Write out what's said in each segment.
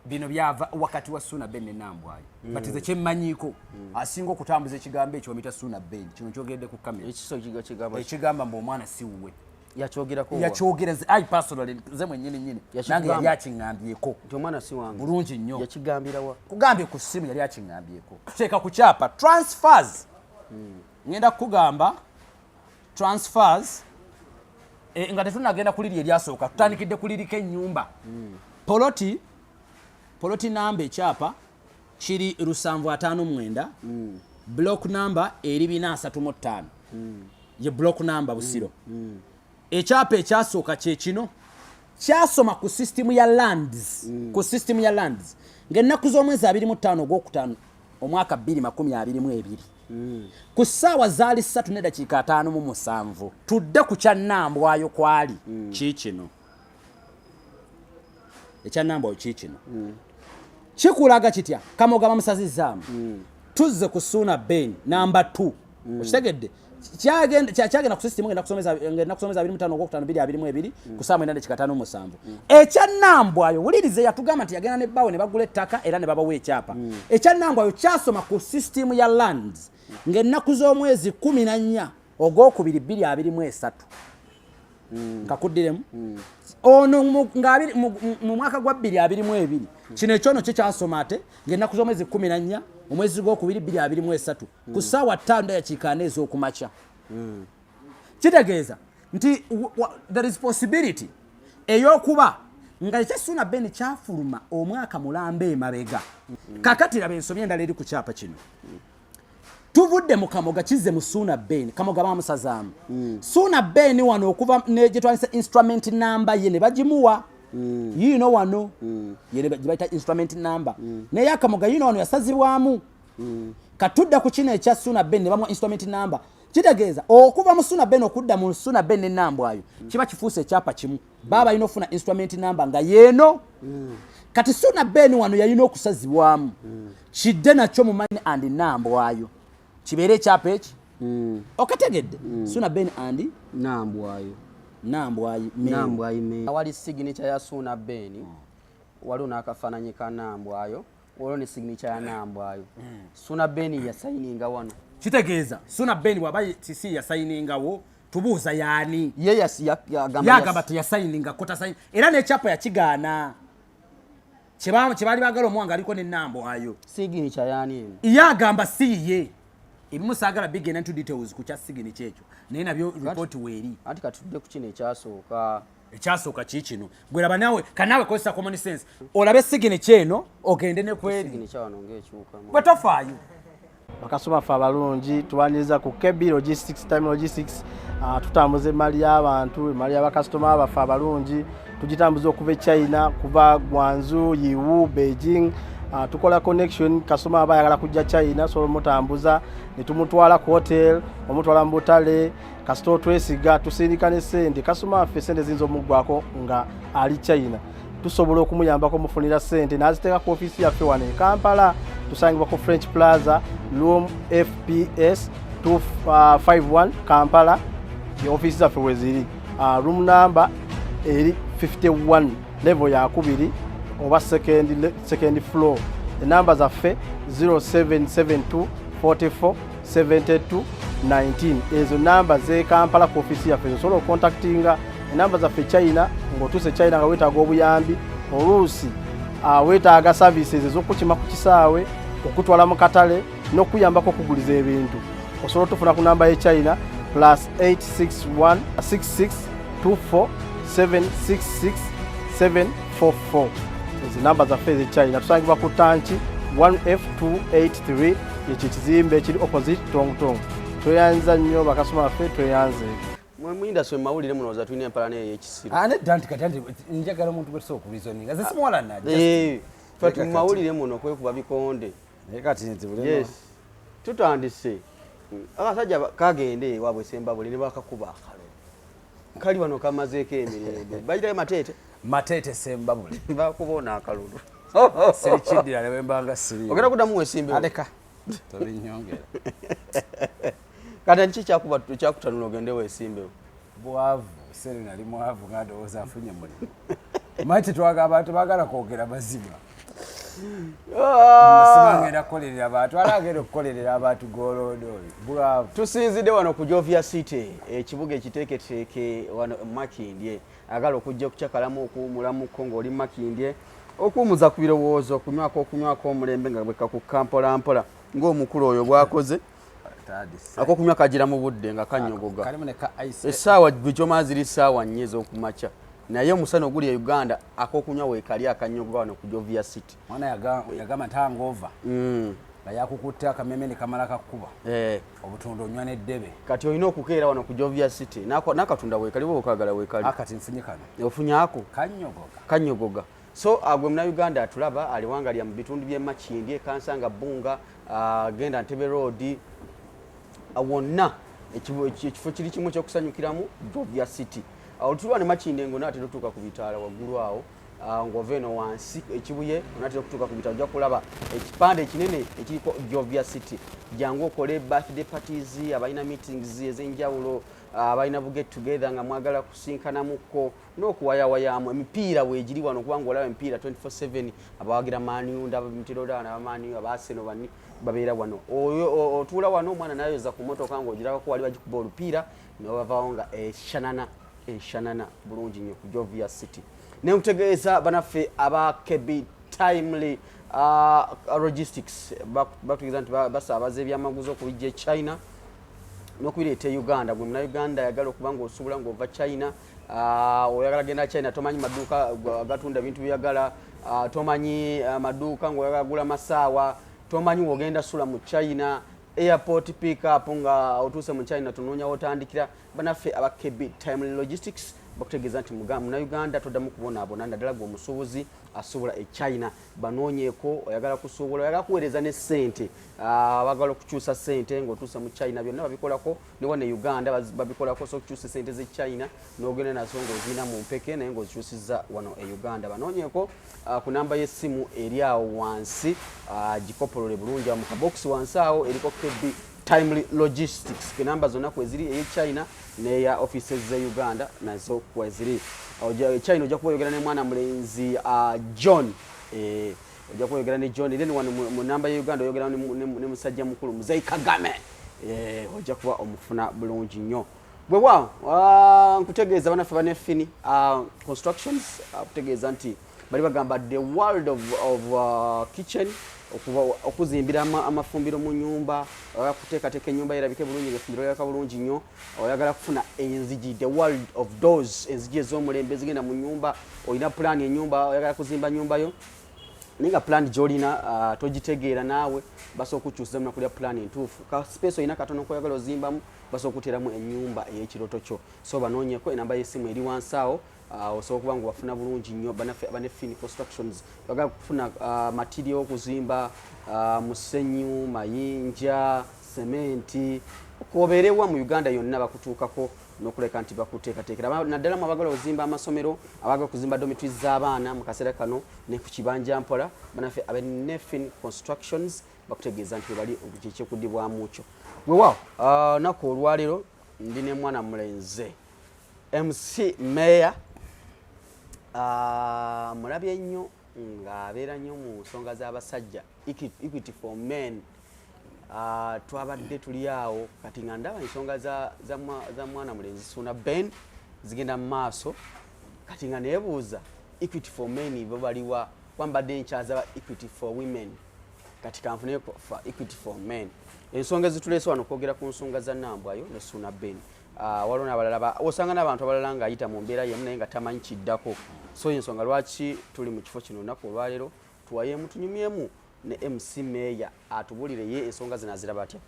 Bino byava wakati wa Suuna Ben ne Nambwayo, but nze kyemmanyiiko, asinga okutambuza ekigambo ekyo bamuyita Suuna Ben. Kino kyogeredde ku kamera. Ekiso kigamba? Ekigamba mbu omwana si wuwe. Yakyogerako wa? Yakyogera. I personally, nze mwennyini nyini, Yakikugamba? nange yali akiŋŋambyeko. Nti omwana si wange? Bulungi nnyo. Yakigambira wa? Kugambye ku ssimu, yali akiŋŋambyeko. Tuteeka ku kyapa transfers, ngenda kukugamba transfers, nga tetunagenda kuliri eryasooka, tutandikidde kuliriko ennyumba, poloti namba, ekyapa kiri 759, block number eri 435, ye block number Busiro. Ekyapa ekyasooka kyekino, kyasoma ku system ya lands, ku system ya lands ng'ennaku z'omwezi 25 ogwokutaano omwaka 2022, ku ssaawa zaali 3 nedakiika 57. Tudde ku kyannambwayo, kwali kiikino. Ekyannambwayo kiikino, kikulaga kitya? Kamoga bamusazizaamu. Tuzze ku Suuna Ben namba 2, okitegedde? Kyagenda ku system, ngenda kusomeza 25 ogwokutaano 2022 ku ssaawa 9 dakika 57. Ekyannambwayo, wulirize, yatugamba nti yagenda ne bbaawe ne bagula ettaka era ne babawa ekyapa. Ekyannambwayo kyasoma ku system ya lands ng'ennaku z'omwezi 14 ogwokubiri 2023. Nkakuddiremu, ono mu mwaka gwa 2022, kino ekyono kyo kyasoma ate ng'ennaku z'omwezi 14 omwezi gwokubiri 2023 ku ssaawa 5 dakiika 4 ez'okumakya. Kitegeeza nti there is possibility ey'okuba nga ekya Suuna Ben kyafuluma omwaka mulamba emabega. Kakati laba ensobi endala eri ku kyapa kino. Tuvudde mu Kamoga, kizze mu Suuna Ben. Kamoga bamusazaamu. Suuna Ben wano okuva gye twandise instrument number ye ne bagimuwa yiino wano, ye ne gye bayita instrument number, naye Akamoga yiino wano yasazibwamu. Katudda ku kino ekya Suuna Ben ne bamuwa instrument number. Kitegeeza okuva mu Suuna Ben okudda mu Suuna Ben nenambwayo kiba kifuuse ekyapa kimu, baba balina okufuna instrument number nga yeeno. Kati Suuna Ben wano yalina okusazibwamu, kidde nakyo mu Mani and Nambwayo, kibeere ekyapa eki. Okategedde? Suuna Ben and Nambwayo. Nambwayo. Nambwayo me awali signature ya Suuna Ben, waliwo n'akafaananyi ka Nambwayo, waliwo ne signature ya Nambwayo. Suuna Ben yasayininga wano. Kitegeeza Suuna Ben bw'aba sisi yasayiningawo, tubuuza yaani? Ye yagamba. Yagamba teyasayiningako, tasayin, era n'ekyapa yakigaana. Kye baali baagala omuwanga aliko nenambwayo. Signature yaani eno? Ye agamba si ye. Ebimu saagala bigenda into details ku kya signature ekyo, naye nabyo ripooti weeri. Anti katudde ku kino ekyasooka. Ekyasooka kiikino. Gweraba naawe, kanaawe kozesa common sense, olabe signature eno, ogende ne kweri. Signature wano ng'ekyukamu. Gwe tofaayo. Bakasoma ffe abalungi, tubaniriza ku KB Logistics, Time Logistics. Tutambuza emali y'abantu, emali y'abakasitoma baffe abalungi, tugitambuza okuva e China, kuva Guangzhou, Yiwu, Beijing. Tukola connection. Kasitoma aba ayagala kujja China, sobola omutambuza ne tumutwala ku hotel, omutwala mu butale. Kasita otwesiga, tusindika ne sente. Kasitoma waffe sente ziyinza omuggwako nga ali China, tusobola okumuyambako mufunira sente n'aziteeka ku ofiisi yaffe wano e Kampala. Tusangibwa ku French Plaza, room FPS 251, Kampala. Ofiisi zaffe we ziri. Room number eri 51, level yakubiri oba second floor. Enamba zaffe 0772 44 72 19. Ezo namba ze Kampala ku ofiisi yaffe osobola okontaktinga. Enamba zaffe China, ng'otuuse China nga weetaaga obuyambi, oluusi weetaaga services ez'okukima ku kisaawe, okutwala mu katale n'okuyambako okuguliza ebintu, osobola otufuna ku namba ye China +861 66 24 766 744. Ezo namba zaffe eze China. Tusangibwa ku tanki 1F283, ekyo ekizimbe ekiri opposite Tongtong. Tweyanza nnyo bakasoma baffe, tweyanze. Mwe mu industry, mu mawulire mulowooza tulina empalana eyo ey'ekisiru? Ah, nedda, nti kati anti njagala omuntu gwe tusobola okureasoninga, nze simuwalana. Eh, ffe mu mawulire muno kwekuba bikonde. Naye kati nti buli Yes, tutandise. Akasajja kagende ewaabwe Sembabule ne bakakuba akalulu, kali wano kamazeeko emirembe, bayitayo Mateete. Mateete Sembabule. Bakuba ono akalulu. Sirikiddira ne bwembanga siri. Ogenda kuddamu wesimbewo? Aleka, tobinyongera. Kati nki kyakutanula ogende wesimbewo? Bwavu sere, nali mwavu nga ndowooza afunye mulimu. Manyi tetwagamba, tebagala kwogera mazima. Simagenda kukolerera abantu, ala agenda okukolerera abantu golondo oyo bwavu. Tusinzidde wano ku Jovia City, ekibuga ekiteeketeeke wano Makindye. Agala okujja okucakalamu, okuwumulamuko ng'oli Makindye, okuwumuza ku birowoozo, okunywako okunywako omulembe nga bwe kakukka mpola mpola ng'omukulu oyo bw'akoze. Akokunywa kagira mu budde nga kanyogoga. Kalimu ne ka ice. Essaawa gwe kyomala ziri ssaawa 4 ez'okumakya, naye omusana oguli e Uganda akokunywa weekali akanyogoga wano ku Jovia City. Mwana yagamba nti hangover nga yakukutte akameme ne kamala kakkuba obutundu onywa n'eddebe. Kati olina okukeera wano ku Jovia City n'akatunda weekali oba okagala weekali. Akati nfunye kano. Ofunye ako? Kanyogoga. Kanyogoga. So gwe Munnayuganda atulaba aliwanga lya mu bitundu by'e Makindye, Kansanga, Bbunga, genda Ntebe Road, wonna ekifo kiri kimu ekyokusanyukiramu, Jovia City. Olutulwa ne Makindye ng'onaatera otuuka ku bitaala waggulu awo, ng'ova eno wansi Ekibuye onaatera okutuuka ku bitaala, ojja kulaba ekipande ekinene ekiriko Jovia City. Jangu okole birthday parties, abalina meetings ez'enjawulo, abalina bu get together nga mwagala kusinkanamuko n'okuwayawayaamu. Emipiira weegiri wano, kubanga olaba emipiira 24/7. Abawagira Man U, ndaba mitiroda aba Man U, aba Arsenal, bani babeera wano. Oyo otuula wano, omwana nayoza ku motoka ng'ogirabako wali bagikuba olupiira nobavaawo nga eshanana eshanana bulungi nnyo ku Jovia City. Nenkutegeeza banaffe aba KB Timely Logistics batutegeeza nti basaabaza ebyamaguzi okubijja e China n'okubireeta e Uganda. Gwe Munauganda ayagala okuba ng'osobola ng'ova China, oyagala genda China, tomanyi maduuka gatunda bintu byeyagala, tomanyi maduuka ng'oyagala gula masaawa, tomanyi wogenda sula mu China, airport pick up nga otuuse mu China tunoonya wotandikira, banaffe aba KB Timely Logistics bakutegeeza nti Munauganda toddamu kubonaabona, naddala gwe omusuubuzi asuubula e China. Banoonyeeko, oyagala kusuubula, oyagala kuweereza ne ssente, bagala okukyusa ssente ng'otuuse mu China, byonna babikolako. Ne wano e Uganda babikolako, so okukyusa ssente z'e China n'ogenda nazo ng'ozirina mu mpeke naye ng'ozikyusizza wano e Uganda. Banoonyeeko ku namba y'essimu eri awo wansi, gikopolole bulungi awo mu kabokisi wansi awo eriko KB Timely Logistics. Ke namba zonna kweziri, ey'e China n'eya offices ze Uganda nazo kweziri. China ojja kuba oyogera ne mwana mulenzi John, ojja kuba oyogera ne John. Then wano mu namba ya Uganda oyogera ne musajja mukulu Muzei Kagame, ojja kuba omufuna bulungi nnyo. Bwe nkutegeeza banaffe banefini constructions, kutegeeza nti bali bagamba the world of kitchen, okuzimbira amafumbiro mu nyumba, oyagala kuteekateeka ennyumba erabike bulungi ng'effumbiro lyaka bulungi nnyo, oyagala kufuna enzigi, the world of doors, enzigi ez'omulembe ezigenda mu nyumba, olina pulaani ennyumba, oyagala kuzimba nyumba yo naye nga pulaani gy'olina togitegeera naawe, basobola okukyusiza mu nakulya pulaani entuufu. Ka space olina katono koyagala ozimbamu, basobola okuteeramu ennyumba ey'ekiroto kyo. So banoonyeko, enamba y'essimu eri wansi awo, osobola okuba nga wafuna bulungi nnyo. Banaffe abanefini constructions, bagala kufuna material okuzimba, musenyu, mayinja, sementi, kobeerewa mu Uganda yonna bakutuukako n'okuleka nti bakuteekateekera, naddala mu abagala okuzimba amasomero, abagala okuzimba dormitories z'abaana mu kaseera kano ne ku kibanja mpola. Banaffe abenefin constructions bakutegeeza nti webali kyekyokuddibwamu kyo. Weewaawo, lunaku olwaleero ndi ne mwana mulenze MC Mayor, mulabye nnyo ng'abeera nnyo mu nsonga z'abasajja, equity for men. Twabadde tuli awo kati nga ndaba ensonga za mwana mulenzi Suuna Ben zigenda mu maaso, kati nga neebuuza equity for men bo baliwa, kuba mbadde nkyaza ba equity for women, kati kanfune for equity for men. Ensonga ezituleese wano kwogera ku nsonga za Nambwayo ne Suuna Ben. Waliwo n'abalala, osanga n'abantu abalala ng'ayita mu mbeera yemu naye nga tamanyi kiddako. So ensonga lwaki tuli mu kifo kino olunaku olwaleero, tuwayeemu tunyumyemu ne MC Meeya atubulire ye ensonga zino aziraba atya.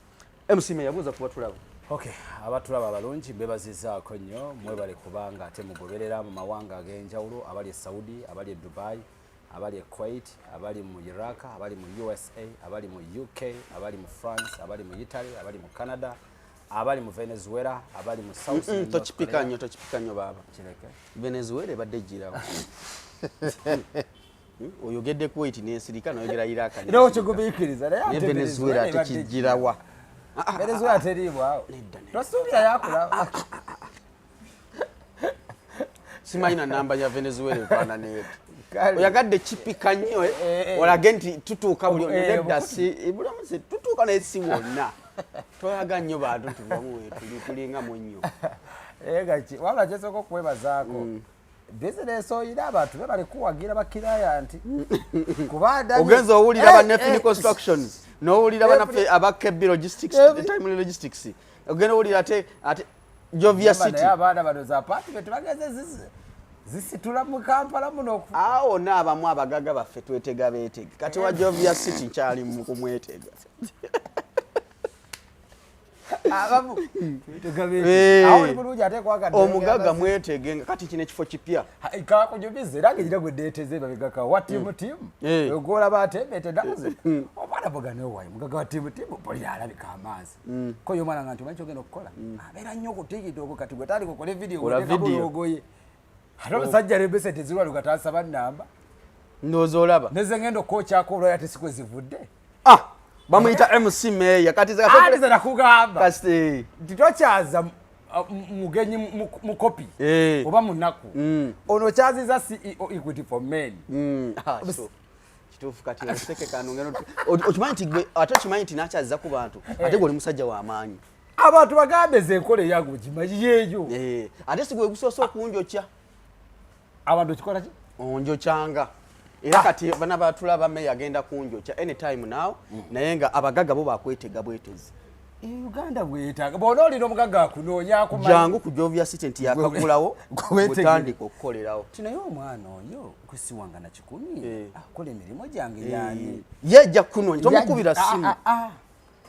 MC Meeya, buuza kuba tulaba. Okay, abatulaba abalungi mbebazizaako nnyo, mwebale kubanga ate mugoberera mu mawanga ag'enjawulo, abali e Saudi, abali e Dubai, abali e Kuwait, abali mu Iraq, abali mu USA, abali mu UK, abali mu France, abali mu Italy, abali mu Canada, abali mu Venezuela, abali mu South Tokipika nnyo, tokipika nnyo baaba. Kireke. Venezuela ebadde ejjirawo. Oyogedde Kuwait n'ensirika, noyogera Iraq. Era okigumiikiriza naye naye ate Venezuela ebadde tekijjirawa. Venezuela teriibwawo. Nedda, nedda. Tosuubira yakulaba. Simanyi na namba ya Venezuela efaanana eti. Oyagadde kipika nnyo, Eh, eh. olage nti tutuuka buli Eh, nedda, si buli omu, tutuuka naye si wonna. Toyaga nnyo bantu tuvamu wetuli, tulinga munnyo. Gaki wabula kyesooka okwebazaako, bizinesi oyina abantu be bali kuwagira bakirayanti kuba Ogenza owulira bannaffe construction, n'owulira bannaffe aba KB Logistics, Time Logistics, ogenda owulira ate Jovia City. Naye abaana bano za apartment bageze zisitula mu Kampala muno. Awo naabamu abagaga baffe twetega beetega. Kati wa Jovia City nkyali mu kumwetega. Abamu awo oli bulungi ate kwagadde. Omugagga mwetege nga kati kino ekifo kipya. Kakujumiza era ngaegira gwe ndeeteze emabegaka wa tiimu tiimu. Ogolaba atembete ennaku zino omwana mugane owaye mugagga wa tiimu tiimu mpulira alabika amaazi ko yo omwana nga nti omanyi kyogenda okukola abeera nnyo ku TikTok. Kati gwe tandika okole vidiyo. Kola Gweteekamu video. olugoye ate omusajja lembese tezirwaluka tansaba namba. Ndowooza olaba. Neze ngenda okwokyako olwaya tesikwe zivudde. Ah, bamuyita MC Meya kati. Ate nakugamba Kasi nti tokyaza mugenyi mukopi oba munaku. Ono kyaziza CEO Equity for Men. Ah, so, kituufu. Kati oseke kano ngeno okimanyi nti gwe ate okimanyi nti nakyaziza ku bantu, ate gwe oli musajja w'amaanyi. Abantu bagambe ze enkola eyange ogimanyi yeeyo. Ate si gwe gusoose okunjokya. Abantu okikola ki? Onjokyanga era kati bana batulaba Meya agenda kunjokya anytime now, naye nga abagagga bo bakwetega bwetezi. Uganda bwetaaga bwona olina omugagga akunoonya akumanyi. Jangu ku Jovia City nti yakagulawo. Gwe Butandika okukolerawo. Ti naye omwana oyo kwesiwanga na 100 akola emirimu gyange yani. Ye ajja kunoonya, tomukubira simu,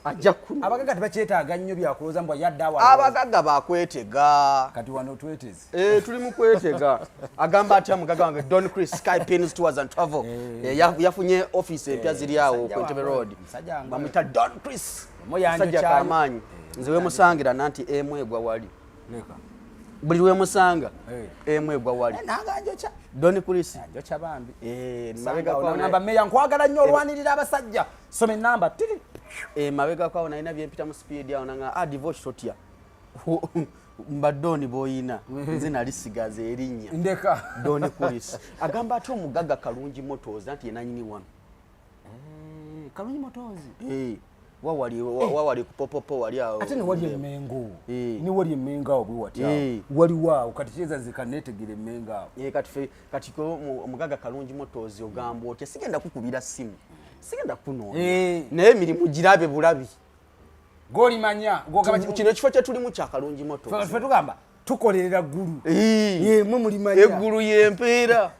ajja kunoonya. Abagagga tebakyetaaga nnyo byakulowooza mbwa yadde awala. Abagagga bakwetega. Kati wano tweteze. Eh, tuli mu kwetega. Agamba atya mugagga wange Don Chris, Sky Pins Tours and Travel. Yafunye office empya ziri awo Musajja ku Entebbe wange. Road. Musajja wange. Bamuyita Don Chris. Muyanjo Musajja kyayo. kamaanyi. Nze wemusangira nanti emu egwa wali. Leka. Buli lwemusanga emu egwa wali. Nanga njokya. Don Chris. Njokya bambi. Mabega kwawo Namba meya nkwagala nnyo olwanirira abasajja soma enamba tiri. Mabega kwawo nalina byempita mu speed awo nanga, ah, divorce totya. Mba Don boyina nze nali sigaza erinnya. Ndeka. Don Chris. Agamba ate omugagga Kalungi Motors anti ye nanyini wano. Kalungi Motors. Wawali wawali ku popopo wali awo. Ate newali emmengo. Newali emmengo awo bwe watya. Waliwo awo kati kiyinza nze kaneetegera emmengo awo. Kati fe kati ko omugagga Kalungi Motors ogamba otya, sigenda kukubira simu, sigenda kunoonya, naye emirimu girabe bulabi. Golimanya gogamba. Kino ekifo kye tulimu kya Kalungi Motors. Ffe tugamba tukolerera ggulu. Mwe mulimanya. Eggulu yempeera.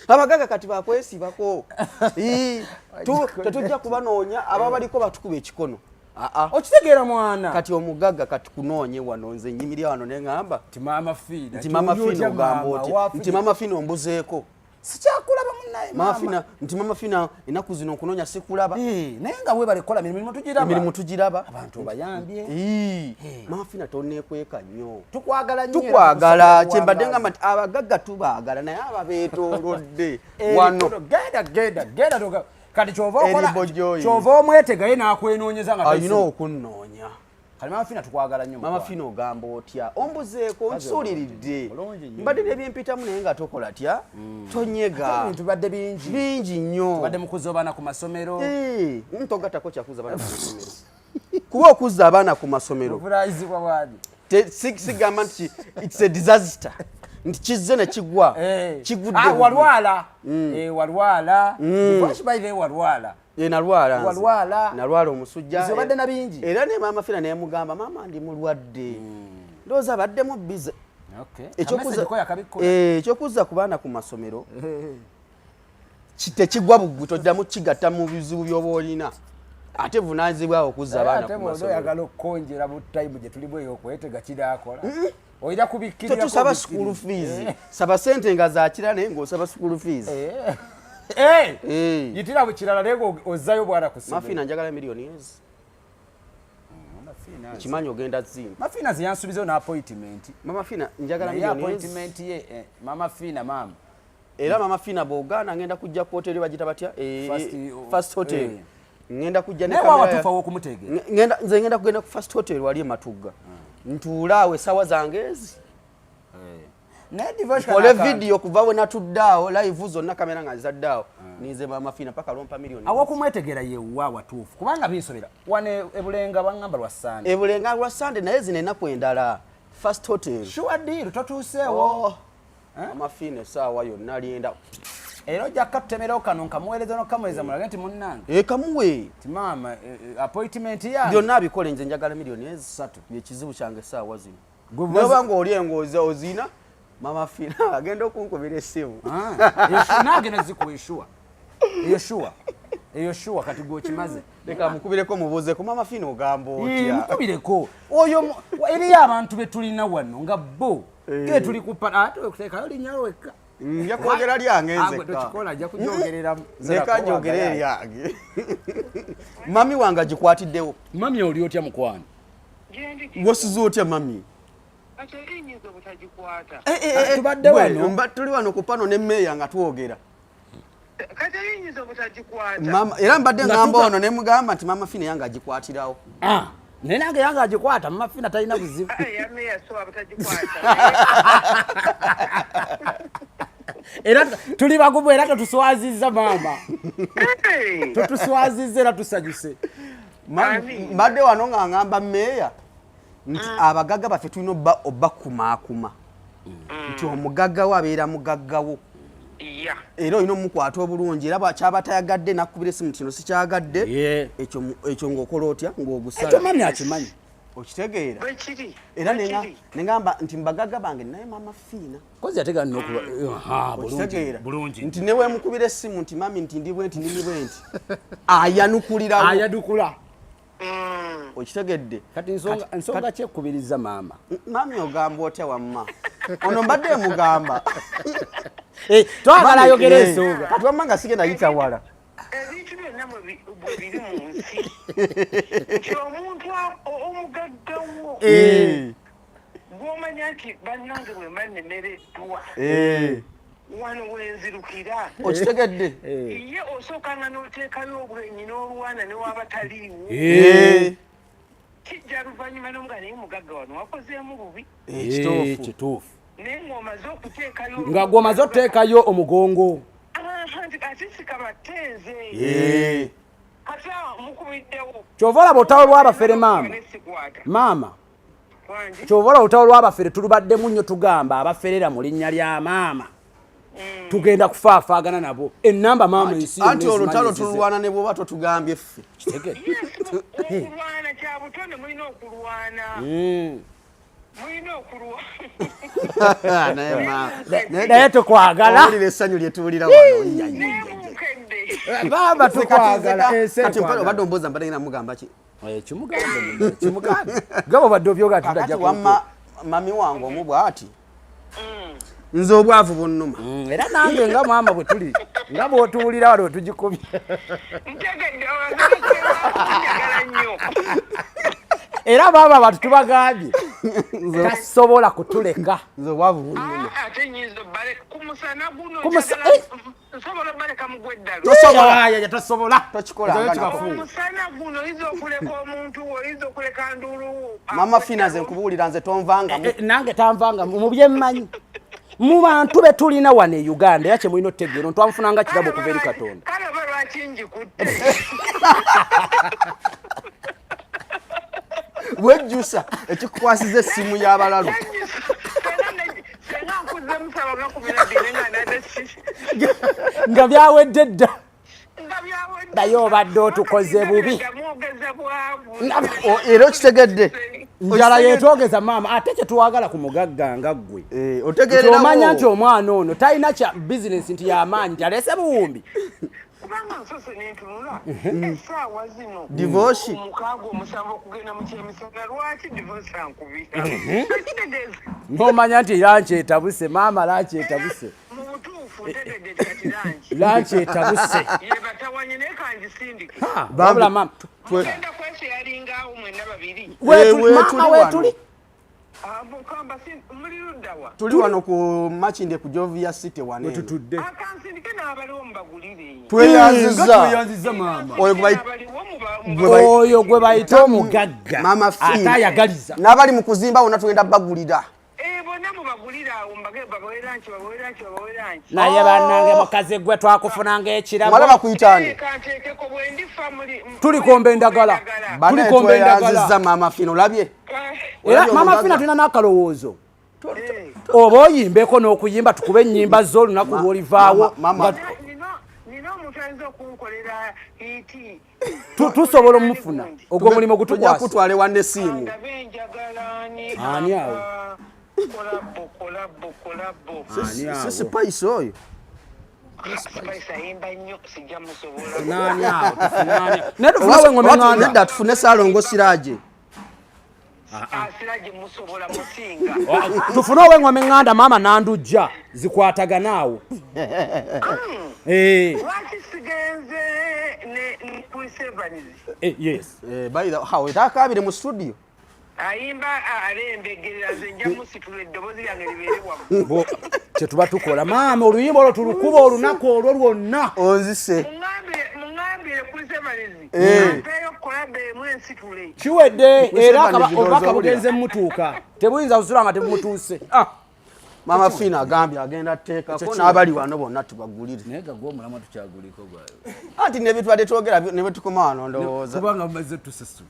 Abagagga kati bakwesibako. Tetujja kubanoonya aba baliko batukuba ekikono. Aa. Okitegeera mwana. Kati omugagga kati kunoonye wano, nze nyimirira wano neŋŋamba nti Maama Fiina. Nti Maama Fiina ogamba otya, nti Maama Fiina ombuzeeko. Sikyakulaba munnaye. Maama Fiina, nti Maama Fiina ennaku zino nkunoonya sikulaba. Naye nga webale kukola mirimu tugiraba. Emirimu tugiraba. Abantu obayambye. Maama Fiina toneekweka nnyo. Tukwagala nnyo era Tukwagala. tukusabira Kyembadde buwangaazi. ngamba nti abagagga tubaagala naye ababeetoolodde wano. Genda genda genda kati kyova okola Eribo joyi. Kyova omwetega ye n'akwenoonyeza nga Alina okunnoonya. Kale Maama Fiina tukwagala nnyo. Maama Mukwano. Fiina ogamba otya, ombuzeeko, nsuuliridde. Bulungi nnyo. Mbadde nebyempitamu naye nga tokola tya, tonyega. Ebintu bibadde bingi. Bingi nnyo. Tubadde mu kuzza abaana ku masomero. Ntogattako kyakuza abaana ku masomero, kuba okuzza abaana ku masomero Obuvunanyizibwa bwani? Sigamba nti it's a disaster nti kizze ne kigwa, kigudde Ah, bugwi. walwala. Walwala. Lwaki baire walwala? Nalwala nze. Walwala. Nalwala omusujja. Nze obadde na bingi. Era ne Maama Fina nemugamba, maama ndi mulwadde, ndowooza abaddemu bize. Kamessage ko yakabikkola. Ekyokuzza ku baana ku masomero tekigwa bugwi, toddamu kigatta mu bizibu by'oba olina ate vunaanyizibwawo okuzza abaana Ate ku bw'oba masomero. oyagala okukonjera mu time gye tulimu ey'okwetega kinaakola olina kubikkirira. Tetusaba school fees, saba sente nga zakira naye ng'osaba school fees. Yitira mu kirala naye ng'ozzayo bwana ku ssomero. Mafina njagala miliyoni ezi, kimanyi ogenda zimba. Mama Fiina ze yansuubizayo n'appointment. Mama Fina njagala Naye miliyoni ezi. appointment ye Mama Fiina maama. Era Mama Fina bw'ogaana ngenda kujja ku hoteri bagita batya? First Hotel. Ngenda kujja ne Naye waawa kamera tufa w'okumutegeera. Nze ngenda kugenda ku First Hotel wali e Matugga, ntuule awo essaawa zange ezi. Naye divorce Kole kana video kuva we natudde awo, live zonna kamera nga nzadde awo, ninze Mama Fina paka lwompa miliyoni. Awokumwetegera yewa watuufu, kubanga binsobera wano ebulenga baŋŋamba lwa Sande. Ebulenga lwa Sande, naye zino ennaku endala First Hotel. Sure deal, totuuseewo. Oh, Mama Fina essaawa yonna linda. Era ojja katutemerawo kano nkamuweereza n'okamuweereza, mulage nti munnange, Ekamuwe. Ti maama, appointment yange. Byonna abikole, nze njagala miliyoni 3, byekizibu kyange essaawa zino. Gwe Noba ng'oli engozi ozina, Mama Fina agenda okunkubira essimu. Ah, nange nezikuwa esure, eyo sure, eyo sure. Kati gweokimaze. Leka mukubireko, mubuuzeko. Mama Fina, ogamba otya? Mukubireko oyo eriyo abantu betulina wano nga bo ke tuli kupa ate okuteekayo linnya wekka. Nja kwogera lyange. Ah, gwe Nzekka. tokikola, ajja kujogereramu. Leka njogere eryange. Mami wange agikwatiddewo. Mami, oli otya mukwano? Gyendi. Wosiza otya, mami? Kati eri nyinza obutagikwata. Tubadde Gwe, wano. Tuli wano ku pano ne meeya nga twogera. Kati eri nyinza obutagikwata. Mama, era mbadde Nga ngamba tuga- ono ne mugamba nti Mama Fina yange agikwatirawo. Ah, naye nange yange agikwata, Mama Fina talina buzibu. Ah, ya meya so abutagikwata. Era tuli bagumu, era totuswazizza maama. Hey! Totuswazizza, era tusanyuse. Ani? Mbadde wano nga ngamba meeya nti abagagga baffe tulina obbakumaakuma, nti omugagga wo abeera mugaggawo, era olina omukwata obulungi, era kyaba tayagadde nakubira esimu, kino sikyagadde. Ekyo ng'okola otya? Ekyo Ng'ogusala. Mami akimanyi. Okitegeera? Bwekiri. Era Bwekiri. nengamba nti mbagagga bange naye Mama Fiina. Kozi yategana nokuba Okitegeera? bulungi. Nti newemukubira essimu nti mami, nti ndi bwe nti, ndini bwe nti, ayanukulirawo. Ayadukula. Okitegedde? Kati nsonga kyekubiriza maama. Mami, ogamba otya? Wamma ono mbadde mugamba. Twagala Mami, ayogera ensonga. Kati wamma nga sigenda yita wala. Ebintu byonna bwe biri mu nsi, nti omuntu omugaggawo gw'omanya nti bannange bwe mba nnemereddwa, wano wenzirukira. Okitegedde? Ye osookanga n'oteekayo obwenyi n'olwana newaba taliiwo. Kijja luvannyuma n'omuga, naye mugagga wano wakozeemu bubi. Kituufu. Kituufu. Naye ng'omaze okuteekayo Nga gwomaze oteekayo omugongo. Aha, nti ate sikabatenze. Kati awo mukubiddewo. Kyova olaba olutalo lw'abafere, maama. Nesikwata. Maama. Wangi. Kyova olaba olutalo lw'abafere tulubaddemu nnyo, tugamba abaferera mu linnya lya maama tugenda kufaafaagana nabo enamba maama ensi yonna Anti ezimanyi olutalo ezize. tululwana ne bwoba totugambye ffe. Kitegere. Yes, okulwana kya butonde, mulina okulwana, mulina okulwana. Naye Naye tukwagala. Owulira essanyu lye tuwulira wano. Naye munkedde. Maama, tukwagala, ensi Kati ekwagala. obadde ombuuza mbadde ngenda mugamba ki? Kimugambe munne, kimugambe nga bwobadde obyoga. Kakati Tudajja. wamma mami wange omu bw'ati, nze obwavu bunnuma. Era nange nga maama bwe tuli, nga bw'otuwulira wano tugikubye. Ntegedde, njagala nnyo. Era maama, abantu tubagambye tasobola kutuleka. Nze obwavu bunnuma. Ah, ate nyinza obbaleka ku musana guno? Nsobola obbaleka mugwa eddalu? Tosobola. Aya, tosobola. Tokikolanga Ekyo nako. kikafu. Omusana guno oyinza okuleka omuntu wo, oyinza okuleka ndulu. Mama Fina, nze nkubuulira, nze tonvangamu. Nange tanvanga mu byemmanyi mu bantu be tulina wano e Uganda, era kyemulina otutegeera ntwamufunanga kirabo okuva eri Katonda. Kale oba lwaki njikutte? Wejjusa ekikukwasiza essimu y'abalalu. Senga nkuze musaba nga 12 nga nadde Nga byawedde dda. Nga byawedde. Naye obadde otukoze bubi. Mwogeza bwavu. Era okitegedde? Njala yetwogeza maama, ate kyetwagala ku mugagga nga ggwe, Eh, nti otegeererawo. omanya nti omwana ono talina kya bizinesi, nti yamaanyi, nti aleese buwumbi. Kubanga nsose nentunula essaawa zino, Divorce. 6, 7 okugenda mu kyemisana, lwaki divorce ankubira? Kitegeeza Nomanya nti lunch etabuse maama, lunch etabuse. Mu butuufu ntegedde kati lunch Lunch etabuse. ye batawanye, naye kangisindike. Wabula maama, Mugenda kwesheyalingawo mwenna babiri. Maama, wetuli. wetuli. Ah, mukamba muli luddawa? Tuli wano ku Makindye ku Jovia City wano eno. Wetutudde. Akansindike n'abaliwo mubagulire. Tweyanziza. Tweyanziza maama. Oyo gwe N'abaliwo Oyo gwe bayita omugagga Mama Fina. ate ayagaliza. N'abali mu kuzimba wonna tugenda bagulira. Eh, bonna Bonna mubagulire awo, mbage babawe lunch, babawe lunch, babawe lunch. Naye bannange, mukazi gwe, twakufunanga ekirabo. Mwala bakuyitaani? Kanteekeko bwe ndifa muli Tulikomba endagala. Bane, Tulikomba endagala. tweyanzizza Mama Fina, olabye? Era Olabye Mama omugagga? Fina, tulina n'akalowoozo, oba oyimbeko n'okuyimba, tukube ennyimba zo olunaku lw'olivaawo. Nina omuntu ayinza okunkolera hit. Tusobola omufuna ogwo omulimu Tujja gutukwasa. kutwala ewa Nesiimu. Ndabe njagala ani? Ani awo? Collabo, collabo, collabo. Ani awo? Si Spice oyo? Spice ayimba nnyo, sijja musobola. Tunaani awo? Tufunaani? Naye tufunawo engoma eŋŋanda. Nedda, tufune Saalongo Siraje. Asiraje musobola, musinga. Tufune ow'engoma eŋŋanda, maama nandujja zikwatagana awo. Eh, Lwaki sigenze ne Chris Evans? Yes. Eh, by the how etakabire mu studio. Ayimba alembegerera, nze nja musitula eddoboozi lyange libeere waggulu. Kyetuba tukola, maama, oluyimba olwo tulukuba olunaku olwo lwonna. Onzise. Muŋambire Chris Evans ampeeyo collabo emu ensitule. Kiwedde era. Evans ndowooza Obubaka owulira. bugenze mutuuka, tebuyinza kusula nga tebumutuuse. Ah! Mama Fina agambye agenda teekako n'abali wano bonna tubagulire. Naye gagwa omulamwa tukyaguliko gwayo. Anti nebitubadde twogera ne bwe tukoma wano, ndowooza Kubanga mumaze tusasula.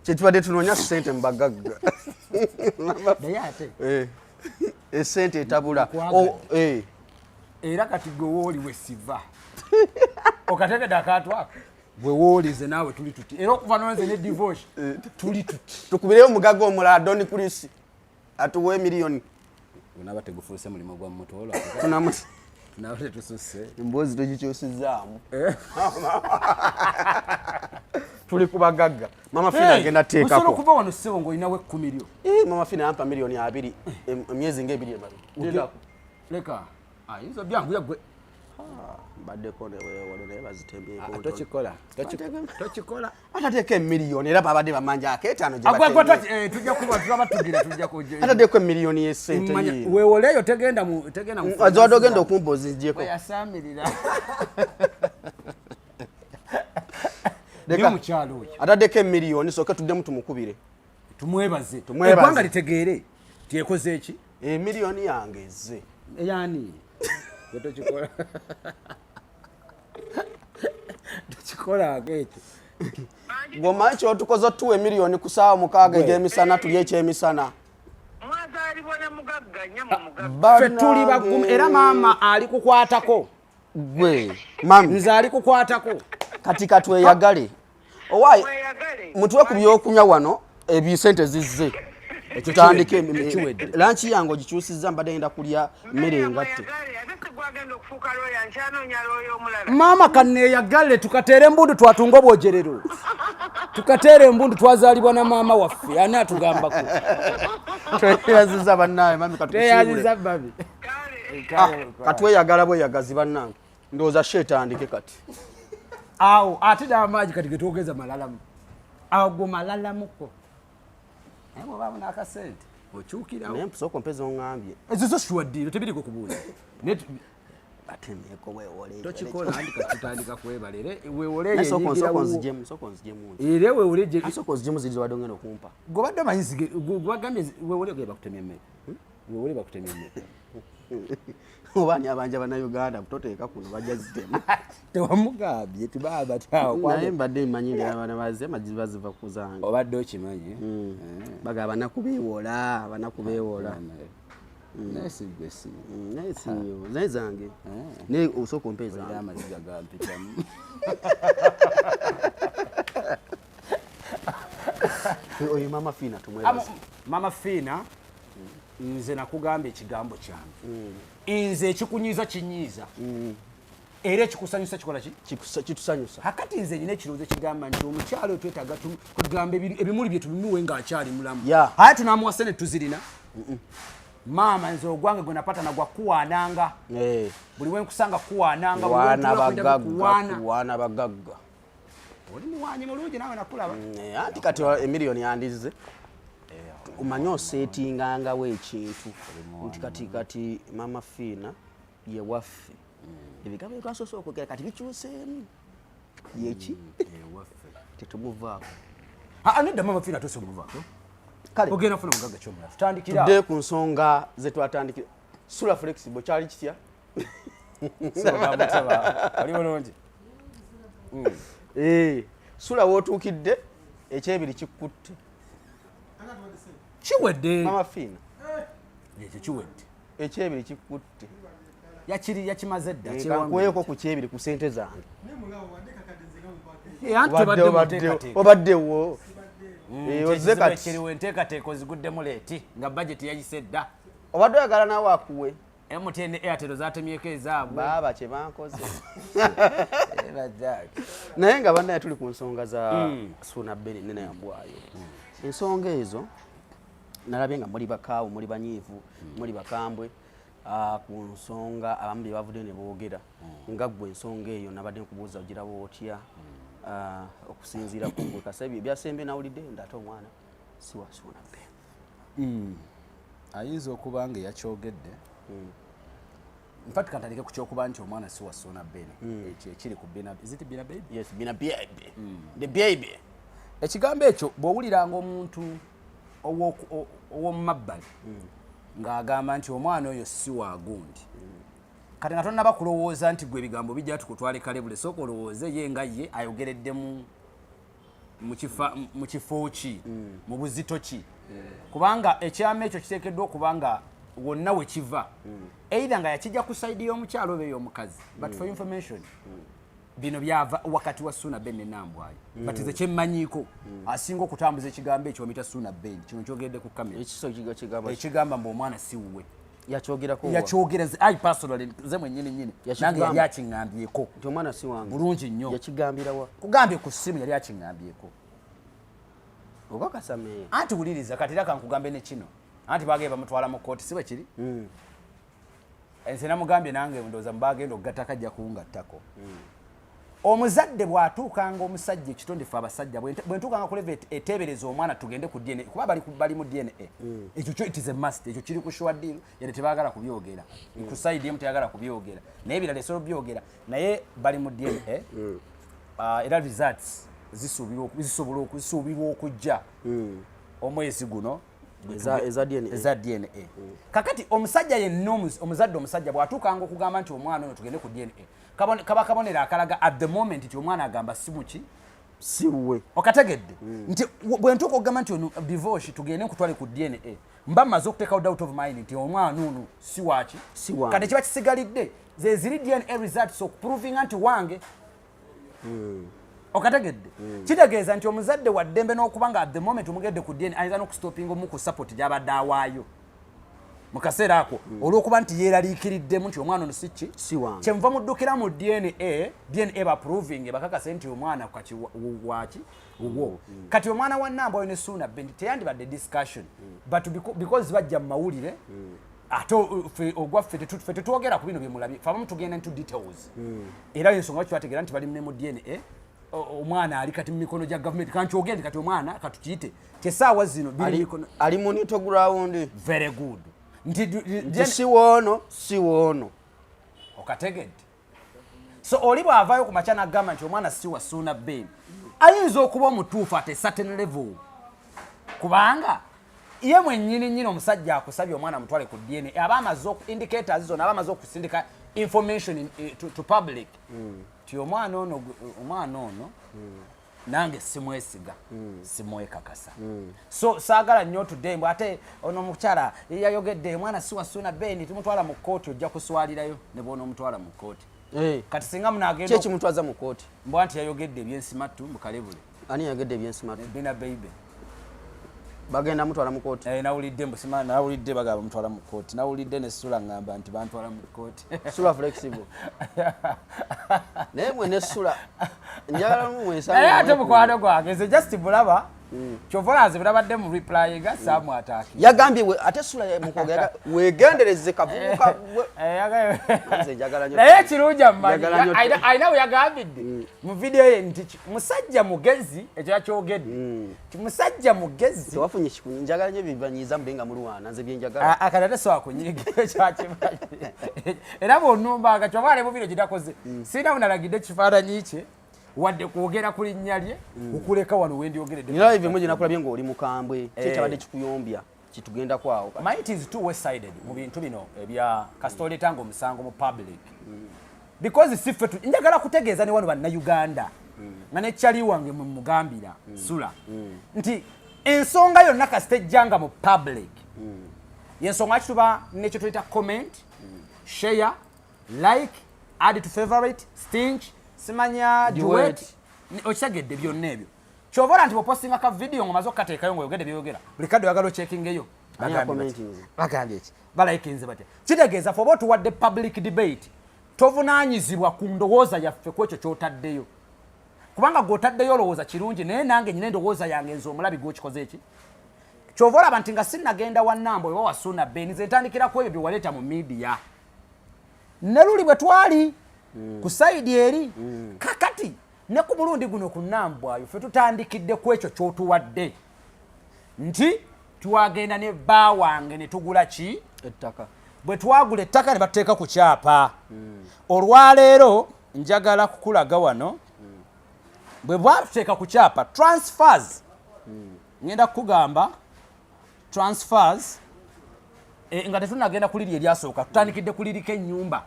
Kyetubadde tunoonya ssente mu bagagga. Naye ate Eh, esente etabula. Nkwagadde. Oh, eh. Era kati gwe wooli wesiva okategedde akantu ako, gwe woolize naawe tuli tuti, era okuva nonze ne divorce tuli tuti. Tukubireyo omugagga omulala, Don Chris, atuwe emiliyoni. Gunaaba tegufuuse mulimu gwa mutoolo. Tunamu Tunaaba tetususse. Emboozi tugikyusizaamu, tuli ku bagagga. Mama Fina agenda Osobola teekako. okuva wano, ssebo, ng'olinawo 10 lyo. Eh, Mama Fina yampa 20,000,000 emyezi ngaebiri emabega. Leka ayinza byanguya gwe. Mbaddeko neweewole naye bazitembyeko. Tokikola, tokikola. Atateeka emiliyoni, era babadde bamanja akeetaano gye Agwagwa. batemye. Tujja kuba tulaba tugira tujja kujja. Atateeko emiliyoni y'essente. Manya, yiino. weewoleeyo, tegenda mu tegenda mu. Aziwadde ogenda okumpa ozingyeko. Yasamirira. Leka. Mukyalo oyo. Ataddeko emiliyoni, sooke tuddemu tumukubire. Tumwebaze. Tumwebaze. Eggwanga litegeere tyekoze eki. Emiliyoni yange ezze. Eyani? Gwe tokikola, tokikolaako ekyo. Gwomanyi kyotukoze, otuwa emiliyoni ku saawa 6 egy'emisana, tulye ekyemisana. Mwazaalibwa na mugagga, nnyamwe mugagga. Ffe tuli bagumu, era maama ali kukwatako. Gwe mami. Nze ali kukwatako. Kati katweyagale owaayi. Mweyagale. Mutuwe ku byokunywa wano, ebisente zizze, tutandike. Kiwedde. Lunch yange ogikyusizza, mbadde ngenda kulya mmere engatte. Mweyagale, ate sigwagenda okufuuka looya, nkyanoonya looya omulala. Maama, kaneeyagale, tukateere embundu, twatunga obwogerero, tukateere embundu, twazaalibwa na maama waffe, ani atugambako? Tweyaziza bannange, mami katukusiibule. Tweyaziza babi. Kale. Ah, katweyagala bweyagazi bannange, ndowooza she etandike kati. Awo ate n'amaanyi kati getwogeza malalamu, ago malalamuko, naye bwobaamu n'akasente okyukirawo. Naye sooka ompeza oŋŋambye. Ezo zo shuwaddiiro tebiriko kubuuza. Naye Batemyeko weewole. Tokikola, andika tutandika kwebala era weewole. Naye sooka sooka onzigyemu, sooka onzigyemu nti. Era weewole gye. Sooka onzigyemu ziri zobadde ogenda okumpa. Gobadde omanyi gwagambye weewole ge bakutemya emmere, weewole bakutemya emmere. Oba ani abanja bannayuganda toteeka kuno, bajja zitema. Tewamugambye tibaaba tyawo. Naye mbadde mmanyi nti abaana baze maziba ziva ku zange. Obadde okimanyi. Bagaba banaku beewola, banaku beewola. Naye si gwe si. Naye si nnyo, naye zange, naye osooka ompa Era ezange. amaziga gampitamu. Oyo Mama Fiina tumwebaza. Mama Fiina, nze nakugamba ekigambo kyange, nze ekikunyiiza kinyiiza, era ekikusanyusa kikola ki? Kitusanyusa. Hakati nze nyina ekirowoozo ekigamba nti omukyalo oyo twetaaga kugamba ebimuli bye tubimuwe ng'akyali mulamu. Aye tunamuwa sente tuzirina. Maama, nze ogwange gwe napata nagwa kuwaananga. Buli wenkusanga kuwaananga, buli Kuwaana wentuula kwenda bagagga. kuwaana. Kuwaana bagagga. Oli muwanyi mulungi, naawe nakulaba. Anti kati emiliyoni yandizze, omanye oseetingangawo ekintu nti kati Mama Fiina ye waffe, ebigambo byetwasoose okwogera kati bikyuseemu, yeki tetumuvaako. Ah, nedda, Mama Fiina tosomuvaako. Kale. Ogenda kufuna mugagga kyomulala. Tutandikira Tudde ku nsonga zetwatandikira. Sula Flexible kyali kitya? Oli bulungi? Sula wootuukidde ekyebiri kikutte. Kiwedde. Mama Fiina. Ekyo kiwedde. Ekyebiri kikutte. Yakiri yakimaze dda. Kankuweeko ku kyebiri ku ssente zange. Obaddewo. Ozze kati. Kiriwo enteekateeka oziguddemu leeti nga budget yayise dda. Obadde oyagala naawe akuwe. MTN Airtel zatemyeko ezaabwe. Baaba kye bankoze. Naye nga bannaye tuli ku nsonga za Suuna Ben ne Nambwayo. Ensonga ezo nalabye nga muli bakaawu, muli banyiivu, muli bakambwe ku nsonga abamu bye bavudde ne boogera. Nga ggwe ensonga eyo nabadde nkubuuza ogiraba otya okusinziira ku ggwe kasebi ebyasembye nawulidde ndate omwana si wa Suuna Ben. Ayinza okuba nga yakyogedde. In fact kantandike ku kyokuba nti omwana si wa Suuna Ben. Ekyo ekiri ku Bina, is it Bina Baby? Yes, Bina Baby. The baby. Ekigambo ekyo bw'owuliranga omuntu ow'omu mabbali ng'agamba nti omwana oyo si wa gundi. Kati nga tonnaba kulowooza nti gwe ebigambo bijja tukutwale kalebule, sooka olowooze ye nga ye ayogeredde mu kifo ki, mu buzito ki. Kubanga ekyama ekyo kiteekeddwa okuba nga wonna we kiva. Either nga yakijja ku side y'omukyalo oba ey'omukazi. But for information, bino byava wakati wa Suuna Ben ne Nambwayo. But nze kyemmanyiiko, asinga okutambuza ekigambo ekyo bamuyita Suuna Ben. Kino nkyogedde ku kamera. Ekiso kigamba Ekigamba mbu omwana si wuwe. Yakyogerako wa? Yakyogera nze, I personally, nze mwennyini nnyini. Yakigamba. Nange yali akiŋŋambyeko. Nti omwana si wange. Bulungi nnyo. Yakigambira wa? Kugambye ku ssimu yali akiŋŋambyeko. Okakasa meeya. Anti wuliriza kati era kankugambe ne kino. Anti baagenda bamutwala mu kkooti, si bwe kiri? Nze namugambye nange ndowooza mubagenda okugattako ajja kungattako. Omuzadde bw'atuukanga omusajja ekitonde ffe abasajja bwe ntuukanga ku level eteebereza omwana tugende ku DNA, kuba bali mu DNA. Ekyo kyo it is a must, ekyo kiri ku sure deal, yadde tebaagala kubyogera. Ku side emu teyagala kubyogera. Naye ebirala esobola obyogera. Naye bali mu DNA. Era results zisuubirwa okujja omwezi guno. Eza DNA. Eza DNA. Kakati omusajja yenna omuzadde omusajja bw'atuukanga okugamba nti omwana ono tugende ku DNA, kaba kabonero akalaga at the moment nti omwana agamba si muki? Si wuwe. Okategedde? Nti bwe ntuuka okugamba nti ono divorce tugende nkutwale ku DNA, mba mmaze okuteekawo doubt of mind nti omwana ono si waaki? Si wange. Kati kiba kisigalidde ze ziri DNA results okuprovinga nti wange. Okategedde? Kitegeeza nti omuzadde wa ddembe n'okuba nga at the moment omugedde ku DNA ayinza n'okustopinga omu ku support gy'abadde awaayo mu kaseera ako, olw'okuba nti yeeraliikiriddemu nti omwana ono si ki? Si wange. Kyenva muddukira mu DNA, DNA baproving bakakase nti omwana kati waki? Wuwo. Kati omwana wa Nambwayo ne Suuna Ben teyandibadde discussion, but because bajja mu mawulire, ate ffe ogwaffe ffe tetwogera ku bino bye mulabye, ffe abamu tugenda into details. Era ensonga lwaki twategeera nti bali ne mu DNA, omwana ali kati mu mikono gya gavumenti. Kankyogere nti kati omwana katukiyite kyessaawa zino biri mikono Ali mu neutral ground. Very good. Nti Nti si woono, si woono. Okategedde. So oli bw'avaayo ku makya n'agamba nti omwana si wa Suuna Ben, ayinza okuba omutuufu at a certain level, kubanga ye mwennyini nnyini omusajja akusabye omwana amutwale ku DNA, aba amaze indicators zonna, aba amaze okusindika information to public nti omwana ono nange simwesiga, simwekakasa. So saagala nnyo today mbu ate ono omukyala yayogedde omwana si wa Suuna Ben tumutwala mu kkooti, ojja kuswalirayo ne bw'onoomutwala mu kkooti. Kati singa munaagenda Ki ekimutwaza mu kkooti? Mbwa nti yayogedde ebyensimattu mu kalebule. Ani yayogedde ebyensimattu? Bina Baby. Bagenda mutwala mu kkooti? Nawulidde mbu sima, nawulidde bagamba mutwala mu kkooti. Nawulidde ne Sula ngamba nti bantwala mu kkooti. Sula Flexible. Naye mwe ne Sula njagala mu mwesanga. Naye ate mukwano gwange nze just bulaba. Kyova olaba nze bulabadde mu reply nga Sam ataki. Yagambye we, ate Sula ye mukwogera weegendereze kavubuka we. Nze njagala nnyo. Naye ekirungi amumanyi. Njagala nnyo. Alina we yagambidde mu video ye nti musajja mugezi, ekyo yakyogedde. Nti musajja mugezi. Tewafunye kikunyinyi, njagala nnyo bibanyiiza mube nga mulwana, nze bye njagala. Kati ate sobola kunyiga ekyakimanyi. Era bw'onnumbanga, kyova ale mu video gye nakoze. Sirina we nalagidde ekifaananyi kye. Wadde kwogera ku linnya lye, okuleka wano wendyogeredde. Nina live emu gye nakulabye ng'oli mukambwe. Ki ekyabadde kikuyombya kitugendako awo? Omanyi, it is two sided mu bintu bino ebya kasita oleetanga omusango mu public, because si ffe njagala kutegeeza ne wano Bannayuganda nga nekyali wange mwe mugambira sula nti ensonga yonna kasita ejjanga mu public, yensonga kituba nekyo tuyita comment, share, like, add to favorite, stinch, simanya duet. Duet. Okitegedde? Byonna ebyo kyova ola nti bwopostinga ka video ng'omaze okukateekayo ng'oyogedde byeyogera, buli kadde oyagala ocheckingeyo. Ani acommentinze? Bagambye ki? Balikinze batya? Kitegeeza fe oba otuwadde public debate, tovunaanyizibwa ku ndowooza yaffe ku ekyo ky'otaddeyo, kubanga gw'otaddeyo olowooza kirungi, naye nange nyina endowooza yange nze omulabi gw'okikoze eki. Kyova olaba nti nga sinnagenda wa Nambo oba wa Suuna Ben, nze ntandikira ku ebyo bye waleeta mu media ne luli bwe twali ku side eri. Kakati ne ku mulundi guno ku Nambwayo, ffe tutandikidde ku ekyo ky'otuwadde nti twagenda ne bba wange ne tugula ki? Ettaka. Bwe twagula ettaka ne batuteeka ku kyapa. Olwaleero njagala kukulaga wano bwe bwatuteeka ku kyapa, transfers. Ngenda kukugamba transfers, nga tetunagenda kuliri eryasooka, tutandikidde kuliriko ennyumba,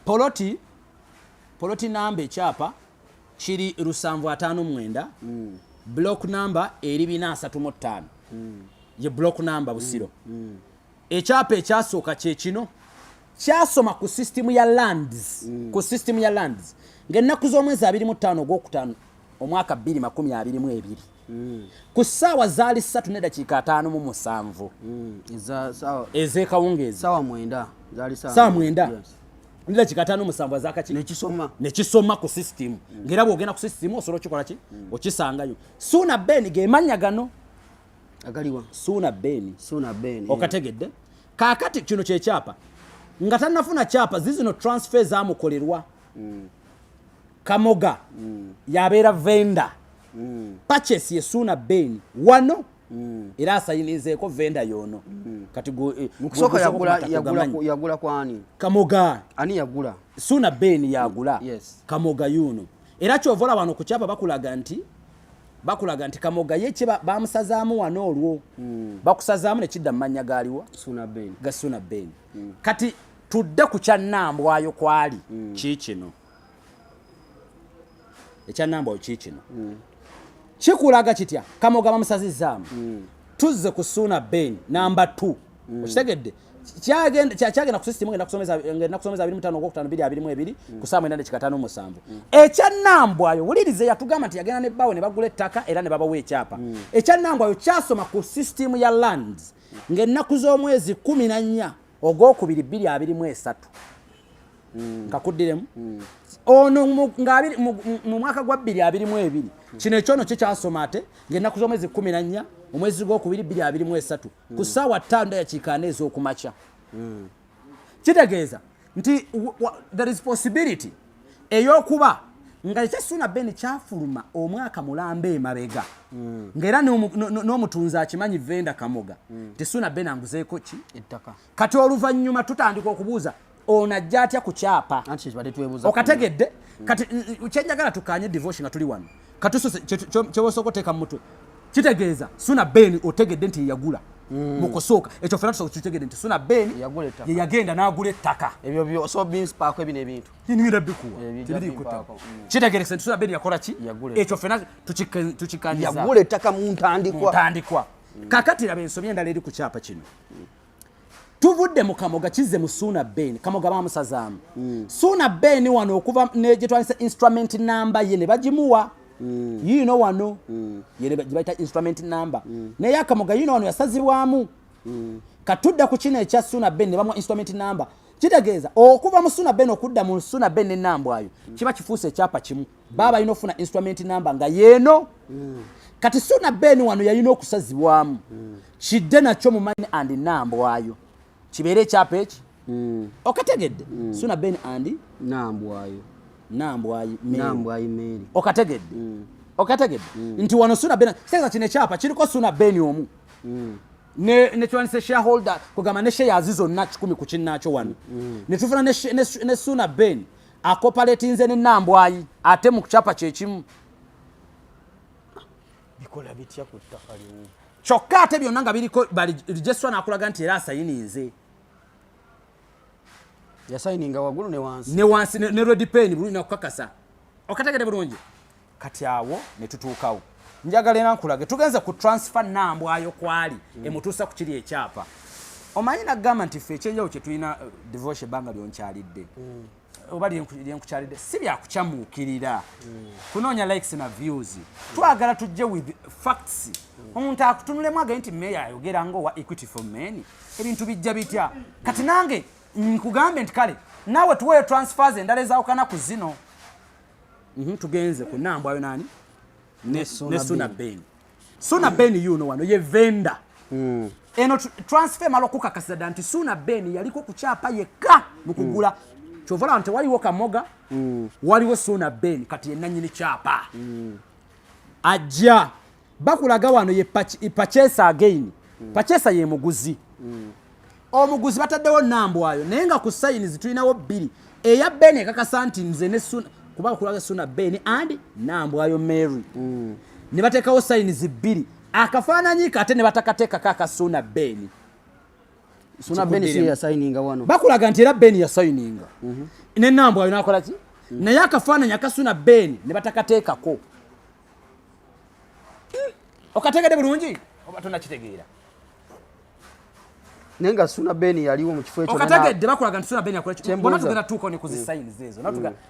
poloti namba, ekyapa kiri 759, block number eri 435, ye block number Busiro. Ekyapa ekyasooka kyekino, kyasoma ku system ya lands, ku system ya lands ng'ennaku z'omwezi 25 ogwokutaano omwaka 2022, ku ssaawa zaali 3 nedakiika 57 Eza sawa ez'ekawungeezi. Sawa 9 zaali. Sawa 9 Yes. nedakiika 57 azakaki. Nekisoma. Nekisoma ku system, ng'era bw'ogenda ku system osobola okikola ki, okisangayo. Suuna Ben ge mannya gano. Agaliwa? Suuna Ben. Suuna Ben. Okategedde? Kaakati kino kyekyapa nga tannafuna kyapa, zizino transfer zamukolerwa. Kamoga yabeera vendor, purchase ye Suuna Ben wano, era asayinizeeko vendor yono. Kati Mukusooka gwe yagula gusooka yagula kugamanyi. Yagula kwani? Kamoga. Ani yagula? Suuna Ben yagula. Kamoga yuno, era kyova olaba wano ku kyapa bakulaga nti Kamoga ye kye bamusazaamu wano, olwo bakusazaamu nekidda mu mannya gaaliwa? Suuna Ben. Ga Suuna Ben. Kati tudde ku kyannambwayo, kwali kiikino. Ekyannambwayo kiikino, kikulaga kitya? Kamoga bamusazizaamu, tuzze ku Suuna Ben namba 2. Okitegedde? Kyagenda ku system, ngenda kusomeza 25 ogwokutaano 2022 ku saa 9:57. Ekyannambwayo, wulirize, yatugamba nti yagenda ne bbaawe ne bagula ettaka era ne babawa ekyapa. Ekyannambwayo kyasoma ku system ya lands ng'ennaku z'omwezi 14 ogwokubiri 2023. Nkakuddiremu ono mu mwaka gwa 2022. Kino ekyono kyo kyasoma ate ng'ennaku z'omwezi 14 omwezi gwokubiri 2023 ku ssaawa 5:40 ez'okumakya. Kitegeeza nti there is possibility ey'okuba nga ekya Suuna Ben kyafuluma omwaka mulamba emabega, ng'era n'omutunzi akimanyi, vendor Kamoga, nti Suuna Ben anguzeeko ki? Ettaka. Kati oluvannyuma tutandika okubuuza, ono ajja atya ku kyapa? Anti kyekibadde twebuuza. Okategedde? Kati kyenjagala tukanye divorce nga tuli wano katusose kyewosooka oteeka mu mutwe, kitegeeza Suna Ben otegedde nti yeyagula mu kusooka. Ekyo fena tusooka tukitegedde nti Suna Ben Yagula ettaka. ye yagenda n'agula ettaka. Ebyo byo so binspaako ebino ebintu. Ngenda bikuwa. Bijja Tebiriiko bimpaako. ttaka. Kitegerekese nti Suna Ben yakola ki? Yagula. Ekyo fena tukikanyiza. Yagula ettaka mu ntandikwa. Ntandikwa. Kakati laba ensobi endala eri ku kyapa kino. Tuvudde mu Kamoga, kizze mu Suuna Ben. Kamoga bamusazaamu. Suuna Ben wano okuva ne gye twandise instrument number ye ne bagimuwa yiino wano, ye ne gye bayita instrument number, naye Akamoga yiino wano yasazibwamu. Katudda ku kino ekya Suuna Ben ne bamuwa instrument number. Kitegeeza okuva mu Suuna Ben okudda mu Suuna Ben nenambwayo kiba kifuuse ekyapa kimu, baba balina okufuna instrument number nga yeeno. Kati Suuna Ben wano yalina okusazibwamu kidde nakyo mu mani and nambwayo kibeere ekyapa eki. Okategedde? Suuna Ben and Nambwayo. Nambwayo Mary. Nambwayo Mary. Okategedde? Okategedde nti wano Suuna Ben, kitegeeza kino ekyapa kiriko Suuna Ben omu ne twandise shareholder, kugamba ne shares zonna 100 ku kinnaakyo wano ne tufuna ne Suuna Ben. Akooperatinze ne Nambwayi ate mu kyapa kyekimu. Bikola bitya ku ttaka limu? Kyokka ate byonna nga biriko registrar n'akulaga nti era asayininze. Yasayininga waggulu ne wansi. Ne wansi ne red pen bulungi nakukakasa. Okategedde bulungi. Kati awo ne tutuukawo. Njagala era nkulage tugenze ku transfer Nambwayo kwali emutuusa ku kiri ekyapa. Omanyi nagamba nti ffe ekyenjawulo kye tulina divorce ebbanga lyonkyalidde. Oba lyenkukyalidde si byakukyamuukirira. Kunoonya likes na views. Twagala tujje with facts. Omuntu akutunulemu agaye nti meeya ayogera ng'owa Equity for Men. Ebintu bijja bitya? Kati nange nkugambe nti kale naawe tuweeyo transfers endala ezaawukana ku zino. Tugenze ku Nambwayo nani? Ne Suna Ben. Suna Ben yuno wano ye vendor. Eno transfer emala okukakasa ddala nti Suna Ben yaliko ku kyapa yekka mu kugula. Kyova olaba nti waliwo Kamoga, waliwo Suna Ben kati ye nannyini kyapa. Ajja bakulaga wano ye purchaser again. Purchaser ye muguzi. Omuguzi bataddewo Nambwayo naye nga ku signs tulinawo bbiri. Eya Ben ekakasa nti nze ne Suna, kuba bakulaga Suna Ben and Nambwayo Mary. Ne bateekawo signs bbiri. Akafaananyi ate ne batakateekako aka Suna Ben. Suna Ben si yasayininga wano. Bakulaga nti era Ben yasayininga. Ne Nambwayo n'akola ki? Naye akafaananyi aka Suna Ben ne batakateekako. Okategedde bulungi? Oba tonnakitegeera? Naye nga Suna Ben yaliwo mu kifo ekyo. Okategedde bakulaga nti Suna Ben yakola ki? Bonna tugenda tuukawo ne ku zi signs ezo.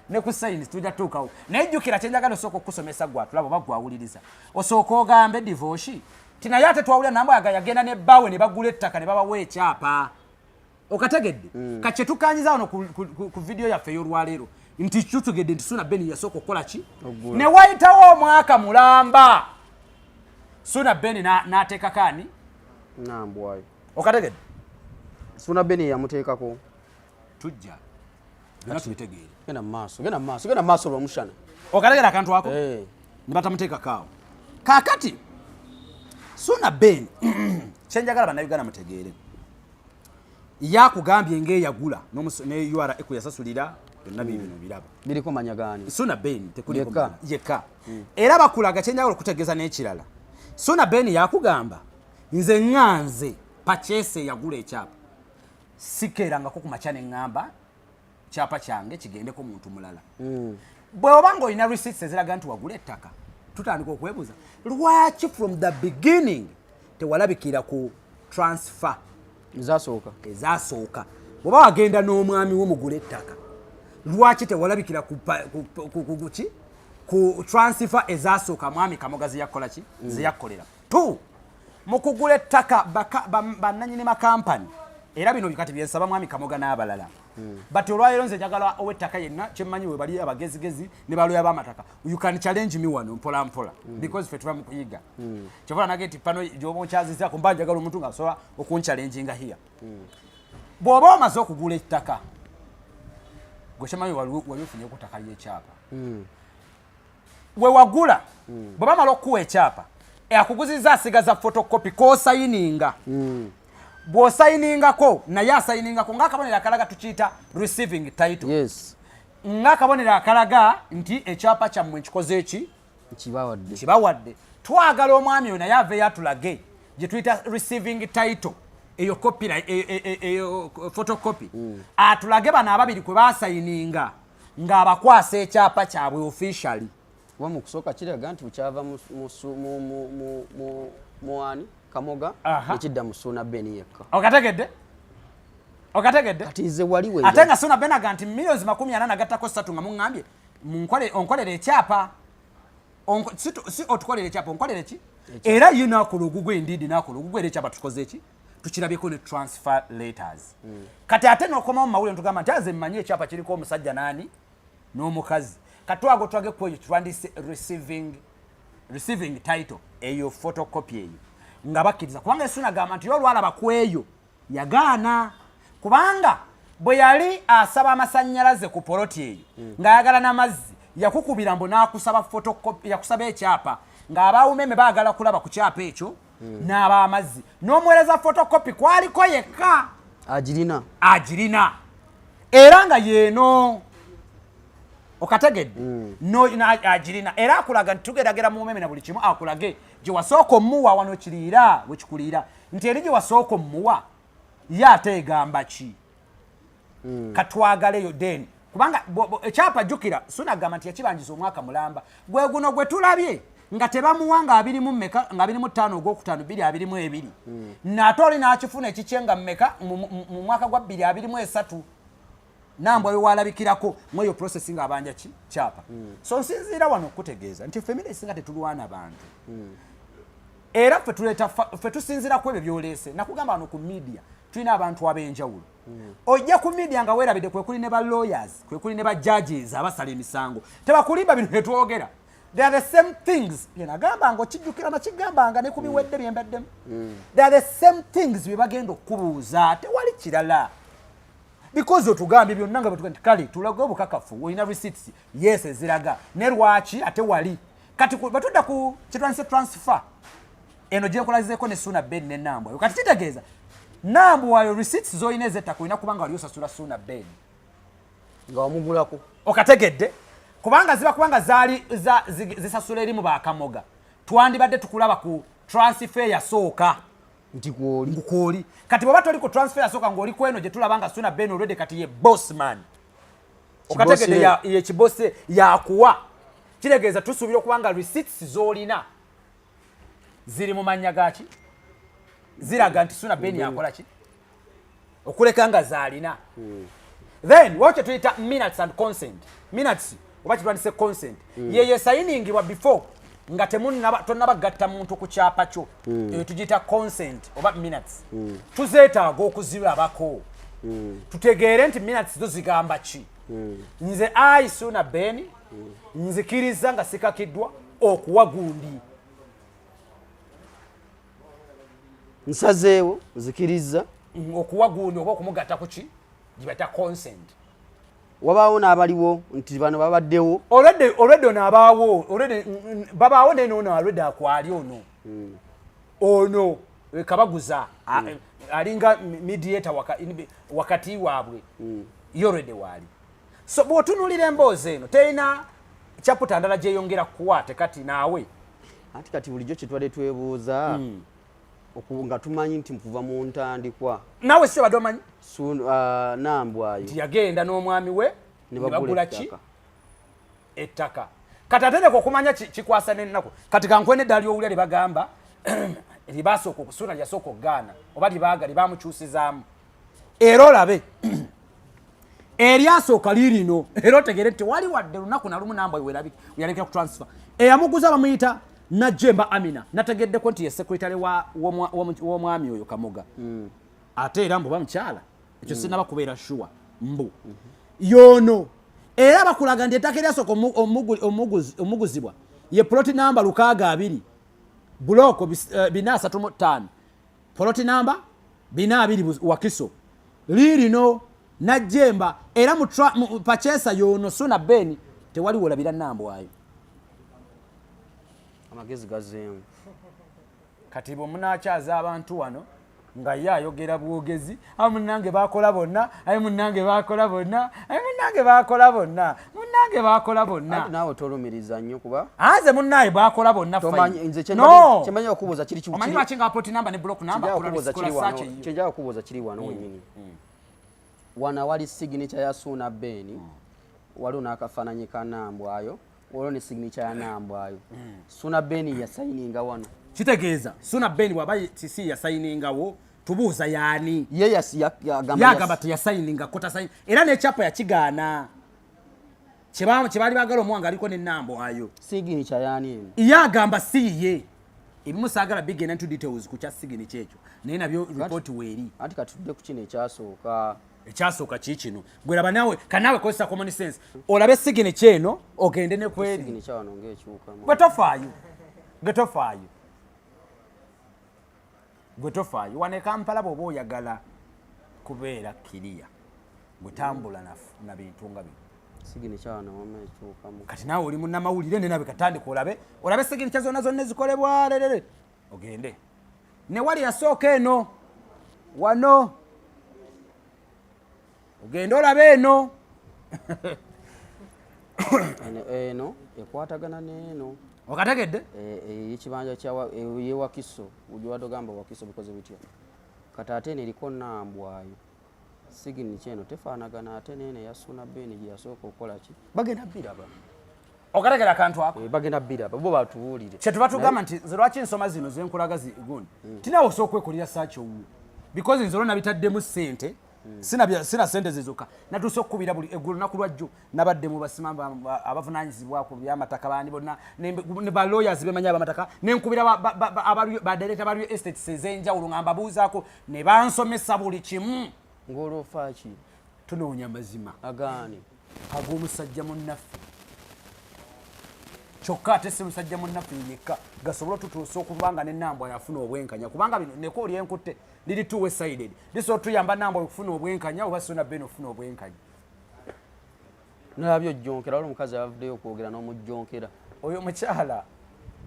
Ne ku signs tujja tuukawo. Naye jjukira kye njagala osooka okukusomesa ggwe atulaba oba ggwe awuliriza. Osooka ogambe divorce. Ti naye ate twawulira Nambwayo yagenda ne bbaawe ne bagula ettaka ne babawa ekyapa. Okategedde? Kati kye tukkaanyiza wano ku video yaffe ey'olwaleero nti tutegedde nti Suna Ben yasooka okukola ki? Ne wayitawo omwaka mulamba. Suna Ben n'ateekako ani? Nambwayo. Okategedde? Suna Ben yamuteekako. Tujja. Byonna tubitegeere. Genda mu maaso, genda mu maaso, genda mu maaso Rwomushana. Okategedde akantu ako? Ne batamuteekako awo. Kaakati Suna Ben kye njagala Bannayuganda mutegeere. Yakugambye ng'eyagula ne URA kwe yasasulira byonna bibino birabo. Biriko manya gaani? Suna Ben tekuliko manya. Yekka. Era bakulaga kye njagala okutegeeza n'ekirala. Suna Ben yakugamba nze ŋŋanze purchase eyagula ekyapa. Sikeerangako ku makya ne ŋŋamba kyapa kyange kigendeko muntu mulala. Bwe oba ng'olina receipts eziraga nti wagula ettaka, tutandika okwebuuza lwaki from the beginning tewalabikira ku transfer ezasooka. Ezasooka. Bw'oba wagenda n'omwami wo mugula ettaka, lwaki tewalabikira ku transfer ezasooka mwami Kamoga ze yakola ki? Ze yakolera. Two, mu kugula ettaka bannannyini makampani, era bino kati bye nsaba mwami Kamoga n'abalala. But olwaleero nze njagala ow'ettaka yenna kyemmanyi we bali abagezigezi ne baloya b'amataka. You can challenge me wano mpola mpola because ffe tuba mu kuyiga. Kyova nage nti pano gy'oba onkyazizaako mba njagala omuntu ng'asobola okunchallenginga here. Bw'oba omaze okugula ettaka, gwe kyemmanyi wali ofunye ku ttaka ly'ekyapa. We wagula, bwe bamala okukuwa ekyapa, akuguzizza asigaza photocopy k'osayininga. Bw'osayiningako naye asayiningako ng'akabonero akalaga tukiyita receiving title. Ng'akabonero akalaga nti ekyapa kyammwe nkikoze eki? Nkibawadde. Nkibawadde. Twagala omwami oyo naye aveeyo atulage gye tuyita receiving title. Eyo copyright, eyo photocopy. Atulage bano ababiri kwe baasayininga ng'abakwasa ekyapa kyabwe officially. Kuba mu kusooka kiraga nti kyava mu ani? Kamoga, ekidda mu Suna Ben yekka. Okategedde? Okategedde? Kati nze wali we Ate nga Suna Ben aga nti millions 40 nagattako 3 nga muŋŋambye, onkolere ekyapa. Si otukolere ekyapa, onkolere ki? Era ye n'akola ogugwe indeed, n'akola ogugwe era ekyapa tukoze ki? Tukirabyeko ne transfer letters. Kati ate n'okomawo mu mawulire ntugamba nti aze mmanyi ekyapa kiriko omusajja n'ani? N'omukazi. Kati twago twage ku ekyo twandise receiving title eyo photocopy eyo nga bakkiriza, kubanga Suna agamba nti olwalaba ku eyo yagaana, kubanga bwe yali asaba amasannyalaze ku poloti eyo ng'ayagala n'amazzi, yakukubira mbu n'akusaba photocopy, yakusaba ekyapa ng'abaawumeme baagala kulaba ku kyapa ekyo n'ab'amazzi, n'omuweereza photocopy kwaliko yekka. Agirina. Agirina. Era nga yeeno. Okategedde? No, agirina era akulaga nti tugeragera mu mumeme na buli kimu, akulage gye wasooka omuwa wano kiriira wekikuliira nti eri gye wasooka omuwa ye ate egamba ki. Katwagaleyo then, kubanga ekyapa jjukira Suna agamba nti yakibanjiza omwaka mulamba, gwe guno gwe tulabye nga tebamuwa nga abiri mu mmeka, nga 25 ogwokutaano 2022, nate oli n'akifuna ekikye nga mmeka, mu mwaka gwa 2023, nambwa we walabikirako mweyo process nga abanja ki kyapa. So nsinziira wano okutegeeza nti ffe emirundi esinga tetulwana bantu, era ffe tuleeta ffe tusinziira ku ebyo byoleese. Nakugamba wano ku media tulina abantu ab'enjawulo. Ojja ku media nga weerabidde kwe kuli ne ba lawyers, kwe kuli ne ba judges abasala emisango, tebakulimba bino byetwogera. They are the same things byenagamba nga okijjukira, nakigambanga ne ku biwedde byembaddemu. They are the same things bye bagenda okubuuza, tewali kirala, because otugambye byonna nga bwetuga nti kale tulage obukakafu, olina receipts, yes, eziraga ne lwaki ate wali. Kati bwetudda ku kyetwandise transfer eno gyenkolazeeko ne Suuna Ben ne Nambwayo, kati kitegeeza Nambwayo receipts z'olina ez'ettaka olina kuba nga wali osasula Suuna Ben nga wamugulako. Okategedde? Kubanga ziba kubanga zaali zisasula eri mu bakamoga, twandibadde tukulaba ku transfer yasooka nti kwoli. Ngukwoli. Kati bw'oba toli ku transfer yasooka ng'oli kweno gye tulaba nga Suna Ben already kati ye bossman, okategedde? Kibosi. Ye kibosi yakuwa, kitegeeza tusuubira okuba nga receipts z'olina ziri mu mannya gaki, ziraga nti Suna Ben yakola ki okuleka nga zaalina. Then waliwo kye tuyita minutes and consent. Minutes oba kitwandise consent, yeyo esayiningibwa before nga temunnaba, tonnaba gatta muntu ku kyapa kyo. Eyo tugiyita consent oba minutes. Tuzeetaaga okuzirabako tutegeere nti minutes zo zigamba ki. Nze I Suna Ben nzikiriza nga sikakiddwa okuwa gundi. Nsazeewo, nzikiriza. Okuwa gundi oba okumugatta ku ki gyebayita consent. Wabaawo n'abaliwo nti bano babaddewo. Already ono abaawo already, babaawo naye noono already akwali ono kabaguza alinga mediator wakati waabwe, ye already waali. So bw'otunuulira emboozi eno terina chapter ndala gyeyongera kukwate kati naawe. Anti kati bulijjo kyetwadde twebuuza, nga tumanyi nti kuva mu ntandikwa naawe si obadde omanyi Nambwayo nti yagenda n'omwami we ne ne bagula bagula ki ettaka. Ettaka. Kati atereka okumanya kikwasa n'ennaku. Kati kankwene eddala lyowulira lyebagamba lyebasooka okusuna, lyasooka okugaana oba lyebaaga lyebamukyusizaamu, era olabe eryasooka liirino, era otegere nti wali wadde lunaku nalumu nambwa weyalekera ku transfer. Eyamuguza bamuyita Najemba Amina, nategeddeko nti ye secretary w'omwami oyo Kamoga, ate era mbu bamukyala ekyo sinaba kubeera sure mbu yono. Era bakulaga nti ettaka eryasooka omuguzibwa ye plot namba 620, block 435, plot namba 420 Wakiso, liirino Najjemba. Era mu purchaser yono Suna Ben, tewali wolabira Nambwayo. Amagezi gazeemu. Kati bwe munakyaza abantu wano nga ye ayogera bwogezi, aye munnange bakola bonna, aye munnange bakola bonna, aye munnange bakola bonna, munnange bakola bonna. Anti naawe tolumiriza nnyo kuba anze munnaye bakola bonna. Tomanyi fine. Nze No. kyemanyi okubuuza kiri Omanyi lwaki nga plot number ne block number kyenjagala okubuuza kola kiri wano search eyo. Kyenjagala okubuuza kiri wano wennyini, wano awali signature ya Suuna Ben, waliwo n'akafaananyi ka Nambwayo, waliwo ne signature ya Nambwayo. Suuna Ben yasayininga wano? Kitegeeza Suna Ben bw'aba sisi yasayiningawo, tubuuza yaani? Ye yagamba Yagamba teyasayiningako, tasayin, era n'ekyapa yakigaana. Kyebaali baagala omuwanga aliko n'ennambwayo. Signature yaani eno? Ye agamba si yiye. Ebimu saagala bigenda into details ku kya signature ekyo, naye nabyo ripooti weeri. Anti katudde ku kino ekyasooka. Ekyasooka kiikino. Gweraba naawe, kanaawe kozesa common sense olabe signature eno ogende ne kweri. Signature wano ng'ekyukamu. Gwe tofaayo, gwe tofaayo, gwe tofaayo. Wano e Kampala bw'oba oyagala kubeera kiriya, gwe tambula na bintu nga bino. Signature wano wama ekyukamu. Kati naawe oli munnamawulire ne nabe katandika olabe signature zonna zonna ezikolebwa lerere ogende ne wali yasooka eno wano, ogende olabe eno. Eno ekwatagana n'eno. Okategedde? Ekibanja kya ye Wakiso, ojja ogamba Wakiso bikoze bitya? Kati ate eno eriko Nambwayo. Signature eno tefaanagana ate n'eno eya Ssuuna Ben gye yasooka okukola ki? Bagenda biraba. Okategera akantu ako? Bagenda biraba, bo batubuulire. Kyetuva tugamba nti nze lwaki nsoma zino zenkulaga gundi, tinawe osobola okwekolera search owuwo, because nze olwo nabitaddemu ssente, sina ssente ze zokka natuuse okukubira buli eggulo. Lunaku lwajjo nabadde mu basima abavunanyizibwa ku byamataka bandi bonna ne ba lawyers bemanyi abamataka, nenkubira ba director ba real estates ez'enjawulo nga mbabuuzaako, ne bansomesa buli kimu. Ng'olwofa ki? Tunoonya mazima. Agaani? Ag'omusajja munnaffe. Kyokka ate si musajja munnaffe yekka, gasobole otutuusa okuba nga nenambwa yafuna obwenkanya, kubanga bino neko olyenkutte liri two sided, lisobola otuyamba Nambwa okufuna obwenkanya oba Suna Ben okufuna obwenkanya. Nalabye ojjonkera, waliwo omukazi avuddeyo okwogera n'omujjonkera. Oyo omukyala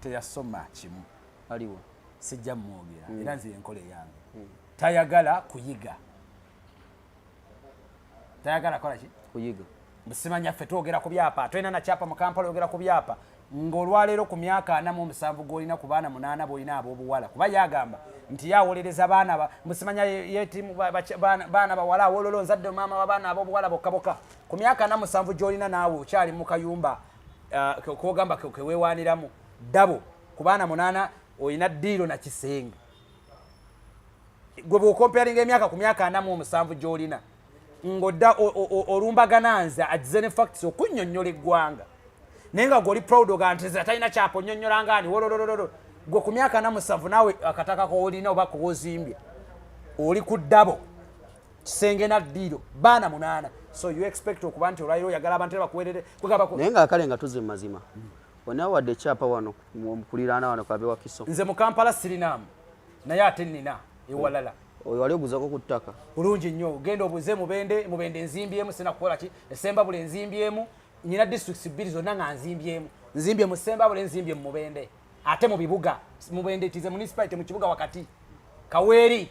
teyasoma kimu. Aliwo? Sijja mwogera, era nze enkola eyange, tayagala kuyiga, tayagala kola ki? Kuyiga. Simanya ffe twogera ku byapa, tolina nakyapa mu Kampala, oyogera ku byapa ng'olwaleero ku myaka 47 gw'olina, ku baana 8 b'olina ab'obuwala, kuba ye agamba nti ye awolereza baana mbusimanya yetimu baana bawala awololo, nzadde maama w'abaana ab'obuwala bokka bokka. Ku myaka 47 gy'olina, naawe okyali mu kayumba kogamba keweewaaniramu ddabo, ku baana 8 olina ddiiro na kisenge. Gwe bw'okomparinga emyaka ku myaka 47 gy'olina, ng'odda olumbagana nze agize ne facts okunnyonnyola eggwanga, naye nga gw'oli proud oga nti nze atalina kyapa, onnyonnyola ngaani wololololo? Gwe ku myaka 47 naawe akataka koolina oba kowozimbye oli ku ddabo, kisenge na ddiiro, baana 8, so you expect okuba nti olwaliro oyagala abantu era bakuweerere kwegamba Naye nga kale nga tuze mu mazima, onawe wadde ekyapa wano kuliraana wano kabe Wakiso? Nze mu Kampala sirinaamu, naye ate nnina ewalala. Oyo wali oguzako ku ttaka? Bulungi nnyo, genda obuze Mubende. Mubende nzimbyemu, sina kukola ki, Esembabule nzimbyemu. Nyina districts bbiri zonna nga nzimbyemu, nzimbye mu Sembabule, nzimbye mu Mubende, ate mu bibuga. Mubende tize municipality, mu kibuga wakati, Kaweeri.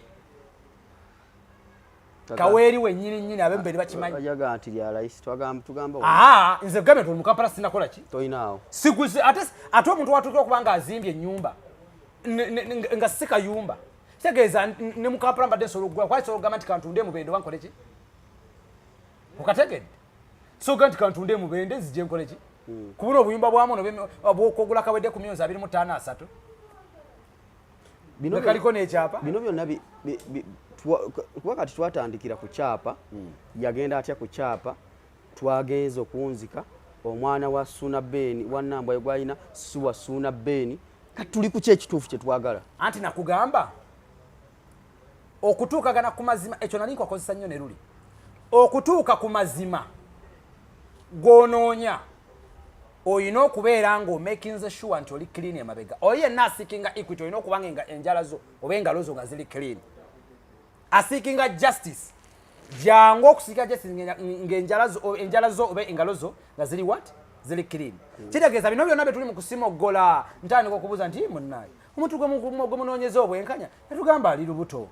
Kaweeri wennyini nnyini, ab'Emubende bakimanyi. Bajaga nti lya layisi, tugamba. Aa, nze gambye nti oli mu Kampala sinakola ki? Toyinaawo. Siguze ate omuntu watuukira okuba nga azimbye ennyumba nga si kayumba, kitegeeza ne mu Kampala mbadde nsobola okugula, kuba nsobola okugamba nti kantunde Mubende oba nkole ki, okategedde? Soga nti kantunde Mubende nzije nkole ki, kubuna obuyumba bwamu bwokogula kawedde ku myezi 25, 30. Bino kaliko n'ekyapa. Bino byonna kuba kati twatandikira ku kyapa, yagenda atya ku kyapa? Twagenze okuwunzika omwana wa Suuna Ben wa Nambwayo gwalina si wa Suuna Ben. Kati tuli ku ki ekituufu kye twagala? Anti nakugamba okutuukagana ku mazima, ekyo nali nkwakozesa nnyo ne luli okutuuka ku mazima gw'onoonya, olina okubeera ng'omakinze sure nti oli clean emabega. Oyo yenna aseekinga equity, olina okuba nga enjala zo oba engalo zo nga ziri clean. Aseekinga justice, jangu okuseeka justice ng'enjala zo, enjala zo oba engalo zo nga ziri what? Ziri clean. Kitegeeza bino byonna bye tuli mu kusimogola, ntandika okubuuza nti munnaye omuntu gwe munoonyeza obwenkanya netugamba ali lubuto,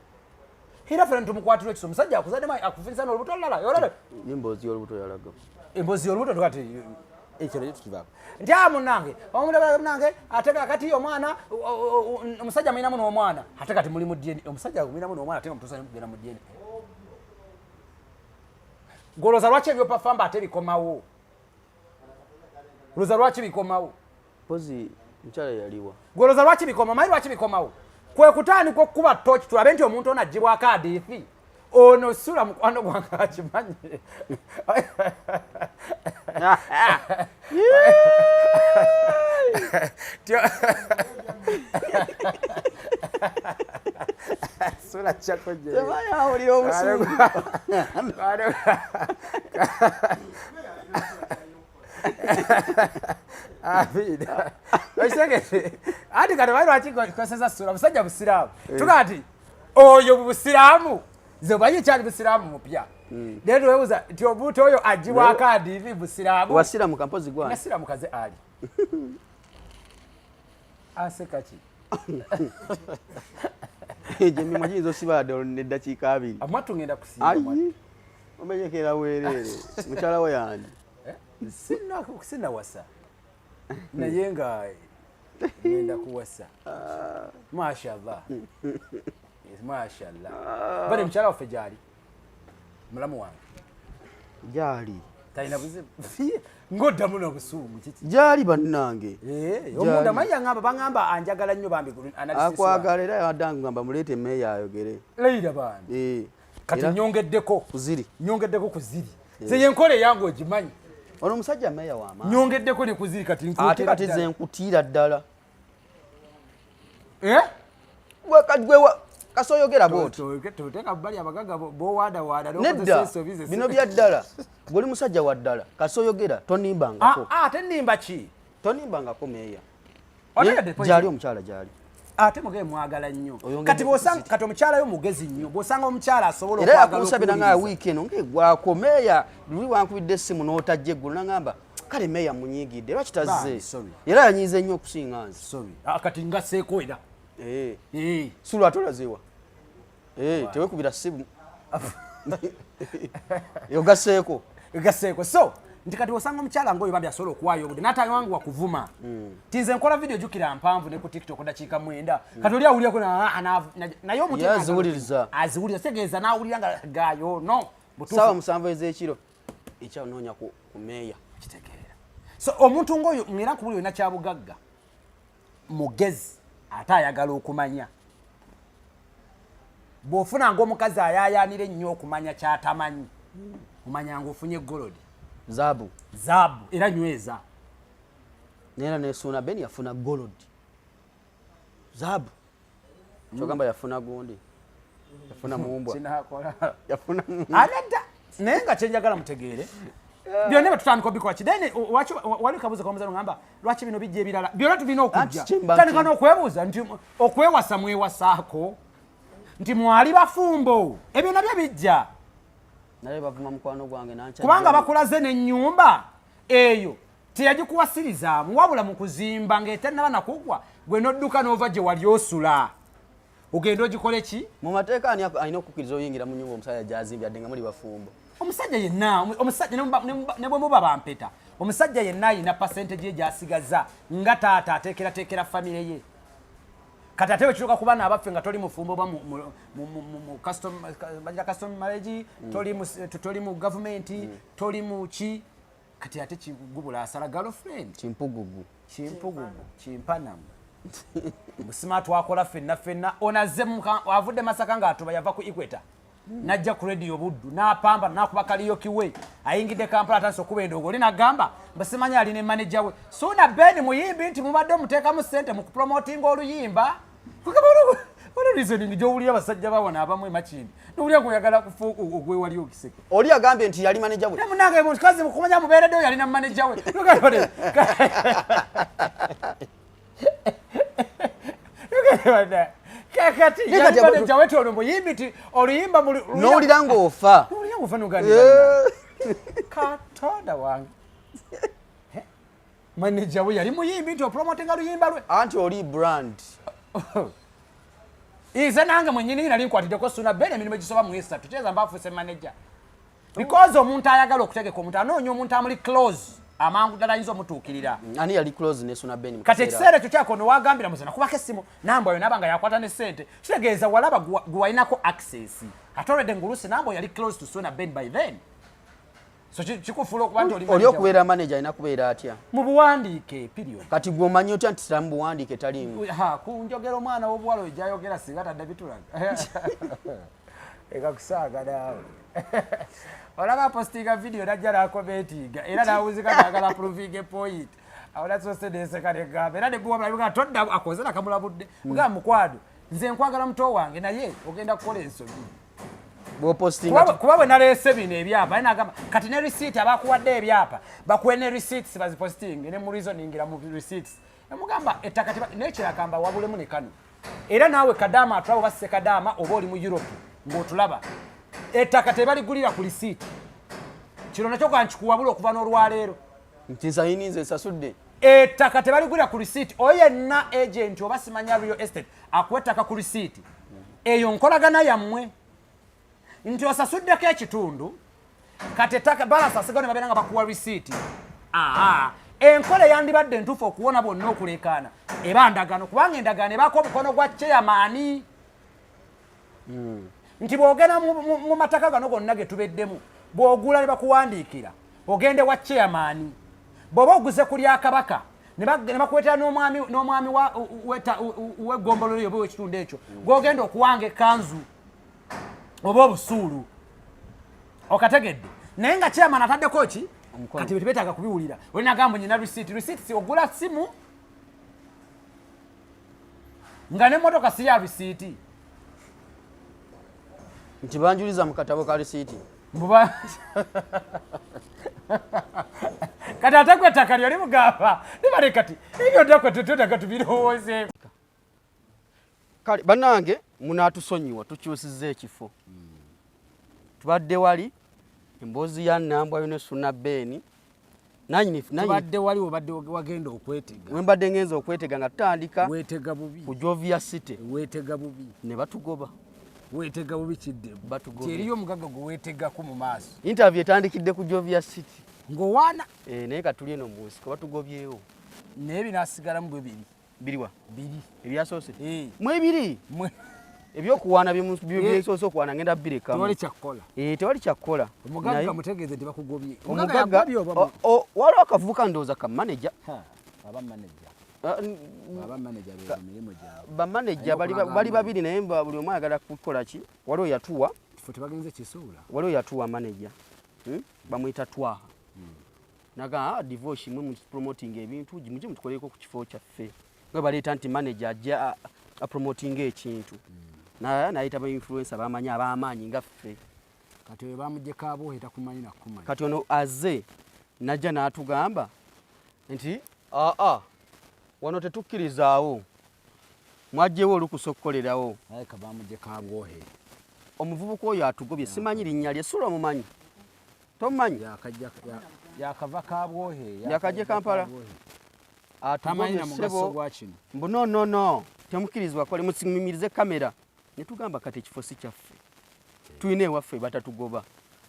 era fena tumukwatirwa ekisa, omusajja akuzaddemu akufunisa n'olubuto olulala olala. N'emboozi y'olubuto yalaga. Emboozi y'olubuto tukati ekyo nakyo tukivaako nti a munnange omulaba munnange, ate kakati omwana omusajja mulinamu n'omwana, ate kati muli mu DNA, omusajja mulinamu n'omwana, ate nga mutuusa kugenda mu DNA. Golooza lwaki ebyopafamba ate bikomawo? Looza lwaki bikomawo? Mpozi mukyala yaliwa. Golooza lwaki bikomawo? Manyi lwaki bikomawo? Kwe kutandika okukuba toki tulabe nti omuntu ono aggyibwako adiifi ono sula mukwano gwange akimanyi. Sula kyakojja. Tebayawulira obusungu. Amiina. Okitegedde? Anti kati omanyi lwaki koseza sula? Musajja busiraamu, tugaa nti oyo busiraamu, nze omanyi ekyali busiraamu mupya, naye twebuuza nti omuntu oyo agibwako adiivi busiraamu. Wasiramuka mpozi gwange. Nasiramukaze ali aseka ki? Egyo emimwa giyinza osibala ddala neddakiika 20. Amwattu ngenda kusiiba mwattu. Ayi, omenyekera weereere, mukyala we yandi. Sinawasa naye nga ngenda kuwasa. Mashallah, mashallah. Bale mukyala waffe gyali, mulamu wange. Gyali. Talina buzibu, ng'oddamu n'obusuumu kiki? Gyali, bannange. Omunda manyi yaŋŋamba, baŋŋamba anjagala nnyo bambi, analysis wange. Akwagala, era yadde ngamba muleete meeya ayogere. Leira bambi. Kati nyongeddeko. Kuziri. Nyongeddeko ku ziri. Nze yenkola eyange ogimanyi. Ono omusajja meeya w'amaanyi. Nyongeddeko ne ku ziri kati. Ate Nkuutira kati ddala. ze nkutiira ddala. Eh? Gwe kasoyogera bwoti. Toteeka bali abagagga bowaadawaada. Nedda, bino bya ddala. Gwe oli musajja wa ddala, kasoyogera tonimbangako. Ate nnimba ki? Tonimbangako meeya. Otegedde point? Gyali, omukyala gyali. Ate mugaye mwagala nnyo. Oyongedde Kati bw'osanga kati omukyala yo mugezi nnyo, bw'osanga omukyala asobola Era okwagala yakunsabira nga okuwuliriza. wiiki eno ng'egwako, meeya luli wankubidde essimu n'otajja eggulo, nagamba kale meeya munyiigidde, lwaki tazze? Bambi, sorry. Era yanyiize nnyo okusinga nze. Sorry. Ah, kati ngaseeko era. Eh. Sulu ate olazeewa? Eh, tewekubira ssimu, ogasseeko. Gaseeko. So nti kati osanga omukyala ngaoyo bambi asobola okuwaayo obudde n'atayanguwa kuvuma ti nze nkola video, jjukira mpanvu, ne ku TikTok dakiika 9. Kati oli awulirako naye omuntu Ye aziwuliriza. Aziwuliriza, kitegeeza n'awulira nga gayo no butuufu. Saawa 7 ez'ekiro ekyanoonya ku meeya. Kitegeera. So omuntu ngaoyo ngera nkubuli olina kyabugagga, mugezi ate ayagala okumanya. Bw'ofuna ngaomukazi ayayanira ennyo okumanya kyatamanyi, omanya nga ofunye gold. Zaabu. Zaabu, era nyweza. Neera nesuuna Ben yafuna gold, zaabu. Kyogamba yafuna gundi, yafuna mumbwa. Kinakola. Yafuna mumbwa. Anadda naye nga kyenjagala mutegeere, byonna bwe tutandika obikola ki, then wali kabuuza kamuzano, ngamba lwaki bino bijja, ebirala byonna tulina okujja. Anti kyemba Tandika n'okwebuuza nti okwewasa mwewasaako nti mwali bafumbo, ebyo nabyo bijja. Naye bavuma mukwano gwange nankya. Kubanga bakulaze n'ennyumba eyo teyagikuwasirizaamu, wabula mu kuzimba ng'etannaba nakugwa, gwe n'odduka n'ova gye wali osula ogenda ogikole ki? Mu mateeka ani alina okukkiriza oyingira mu nyumba omusajja gyazimbye adde nga muli bafumbo? Omusajja yenna, omusajja ne bwe muba bampeta, omusajja yenna alina percentage ye gy'asigaza nga taata ateekerateekera famire ye. Kati ate bwekituuka ku baana abaffe nga toli mufumbo oba mu custom marriage, toli mu gavumenti, toli mu ki, kati ate kigubula asala girlfriend. Kimpugugu. Kimpugugu, kimpanamu musima twakola ffenna ffenna. Ono azze avudde Masaka ng'atuba, yava ku Equator najja ku Radio Buddu n'apamba n'akuba karaoke we, ayingidde Kampala, atandise okuba endongo. Oli nagamba mbasimanyi ali ne manager we Suuna Ben muyimbi nti mubadde omuteekamu ssente mu kupromotinga oluyimba. Waliwo reasoning gy'owulira abasajja bawona abamu emakindi nowulira ngaoyagala kufuuka ogwewali okiseke. Oli agambye nti yali manager we. Naye munange mukazi kumanya mubeereddeyo yalina manager we. Kakati Naye kati yali manager we ti ono muyimbi ti oluyimba N'owulira ng'ofa. Nowulira ng'ofa noganira Katonda wange. Manager we yali muyimbi nti opromotinga luyimba lwe. Anti oli brand. Nze nange mwenyini nali nkwatiddeko Suna Ben emirimu egisoba mu 3, kitegeeza mba afuuse manager, because omuntu ayagala okutegeka omuntu anoonya omuntu amuli close amangu ddala ayinza omutuukirira. Ani yali close ne Suna Ben mu Kati kaseera? Ekiseera ekyo kyakono wagambira muzana kubako essimu nambwayo naba nga yakwata ne sente, kitegeeza walaba gwe walinako access, ate already ngulusi nambwa yali close to Suna Ben by then, so kikufuula okuba nti oli Oli manager. okubeera manager alina kubeera atya? Mu buwandiike, period. Kati gwe omanyi otya nti tiramu buwandiike taliimu? Ha, kunjogera omwana w'obuwala oyo gyayogera singa tadda bitulaga eka kusaaga naawe. Olaba postinga video najja nakomentinga era nawuzika nagala proving a point. Awo nasoose neseka negamba era neguwabula todda akoze nakamulabudde mugamba, mukwano nze nkwagala muto wange naye ogenda kukola ensobi. Bw'opostinga. Kuba bwe naleese bino ebyapa, naye nagamba kati ne receipt, abakuwadde ebyapa bakuwe ne receipts baziposting ne mu reasoningira mu receipts, emugamba ettaka nekirakamba wabulemu ne kano. Era naawe kadaama atulaba oba sekadaama oba oli mu Europe ng'otulaba, ettaka tebaligulira ku receipt. Kino nakyo kankikuwabula okuva n'olwaleero. Nti nsayini nze nsasudde. Ettaka tebaligulira ku receipt. Oyo yenna agent oba simanya real estate akuwa ettaka ku receipt, eyo nkolagana yammwe nti osasuddeko ekitundu, kati ettaka balance asigawo ne babeera nga bakuwa receipt. Aa, enkola eyandibadde entuufu okuwona bonna okuleekaana eba ndagaano, kubanga endagaano ebaako omukono gwa chairman. Nti bw'ogenda mu mataka gano gonna ge tubeddemu, bw'ogula ne bakuwandiikira ogende wa chairman. Bw'oba oguze ku lya Kabaka ne bakuleetera n'omwami w'eggombolola eyo oba ow'ekitundu ekyo gw'ogenda okuwanga ekkanzu oba obusuulu, okategedde? Naye nga chairman ataddeko ki? Kati bwe tebeetaaga kubiwulira. Olinagamba nyina receipt, receipt si ogula simu nga n'emmotoka si ya receipt. Nti banjuliza mu katabo ka risiiti. Mbuba kati ate gwe ettaka lyoli mugamba libale kati ebyo ddako tetwetaaga tubirowoozeeko. Kale bannange, munaatusonyiwa, tukyusiza ekifo. Tubadde wali emboozi ya Nambwayo ne Suna Beeni nanyini. Tubadde wali obadde wagenda okwetega. Wembadde ngenza okwetega nga tutandika weetega bubi ku Jovia City. Weetega bubi. Ne batugoba. Weetega bubi kiddemu. Batugobye. Eriyo omugagga gwe weetegako mu maaso. Interview etandikidde ku Jovia City. Ng'owaana. Eh, naye katuli eno mu nsiko, batugobyewo. Naye binaasigalamu bwe biri. Biriwa? Biri. Ebyasoose? Eh. Mwebiri. Mwe. Ebyokuwaana byensoose okuwaana ngenda birekamu. Tewali kyakukola. Eh, tewali kyakukola. Omugagga mutegeeze nti bakugobye. Omugagga yakugobye oba waliwo akavubuka ndowooza ka manager. Ha, aba manager. Ah, aba manager be mirimu gyabwe. Bamaneja Alina okulaga bali amaanyi. Babiri, naye buli omu ayagala kukola ki? Waliwo yatuwa. Kifo tebagenze kisuula. Waliwo yatuwa manager, Bamuyita Twaha. Naga, "Ah, divorce, mwe mupromoting ebintu, mujye mutukolereko ku kifo kyaffe." Nga baleeta nti manager ajja apromotinga ekintu. Nayita ba influencer bamanyi ab'amaanyi nga ffe. Kati oyo bamugye Kabuhe takumanyi nakumanyi. Kati ono azze najja n'atugamba nti aa, wano tetukkirizaawo, mwajjewo olukusa okukolerawo. Alabika bamugye Kabwohe. Omuvubuka oyo atugobye, simanyi linnya lye. Sula omumanyi? Tomumanyi? Yakava Kabwohe. Yakajja Kampala. Tamanyi Atugobye na mugaso ssebo. gwa kino. Mbu no, no, no, temukkirizibwa kole, musimimirize kamera. Ne tugamba kati ekifo si kyaffe, tulina ewaffe batatugoba.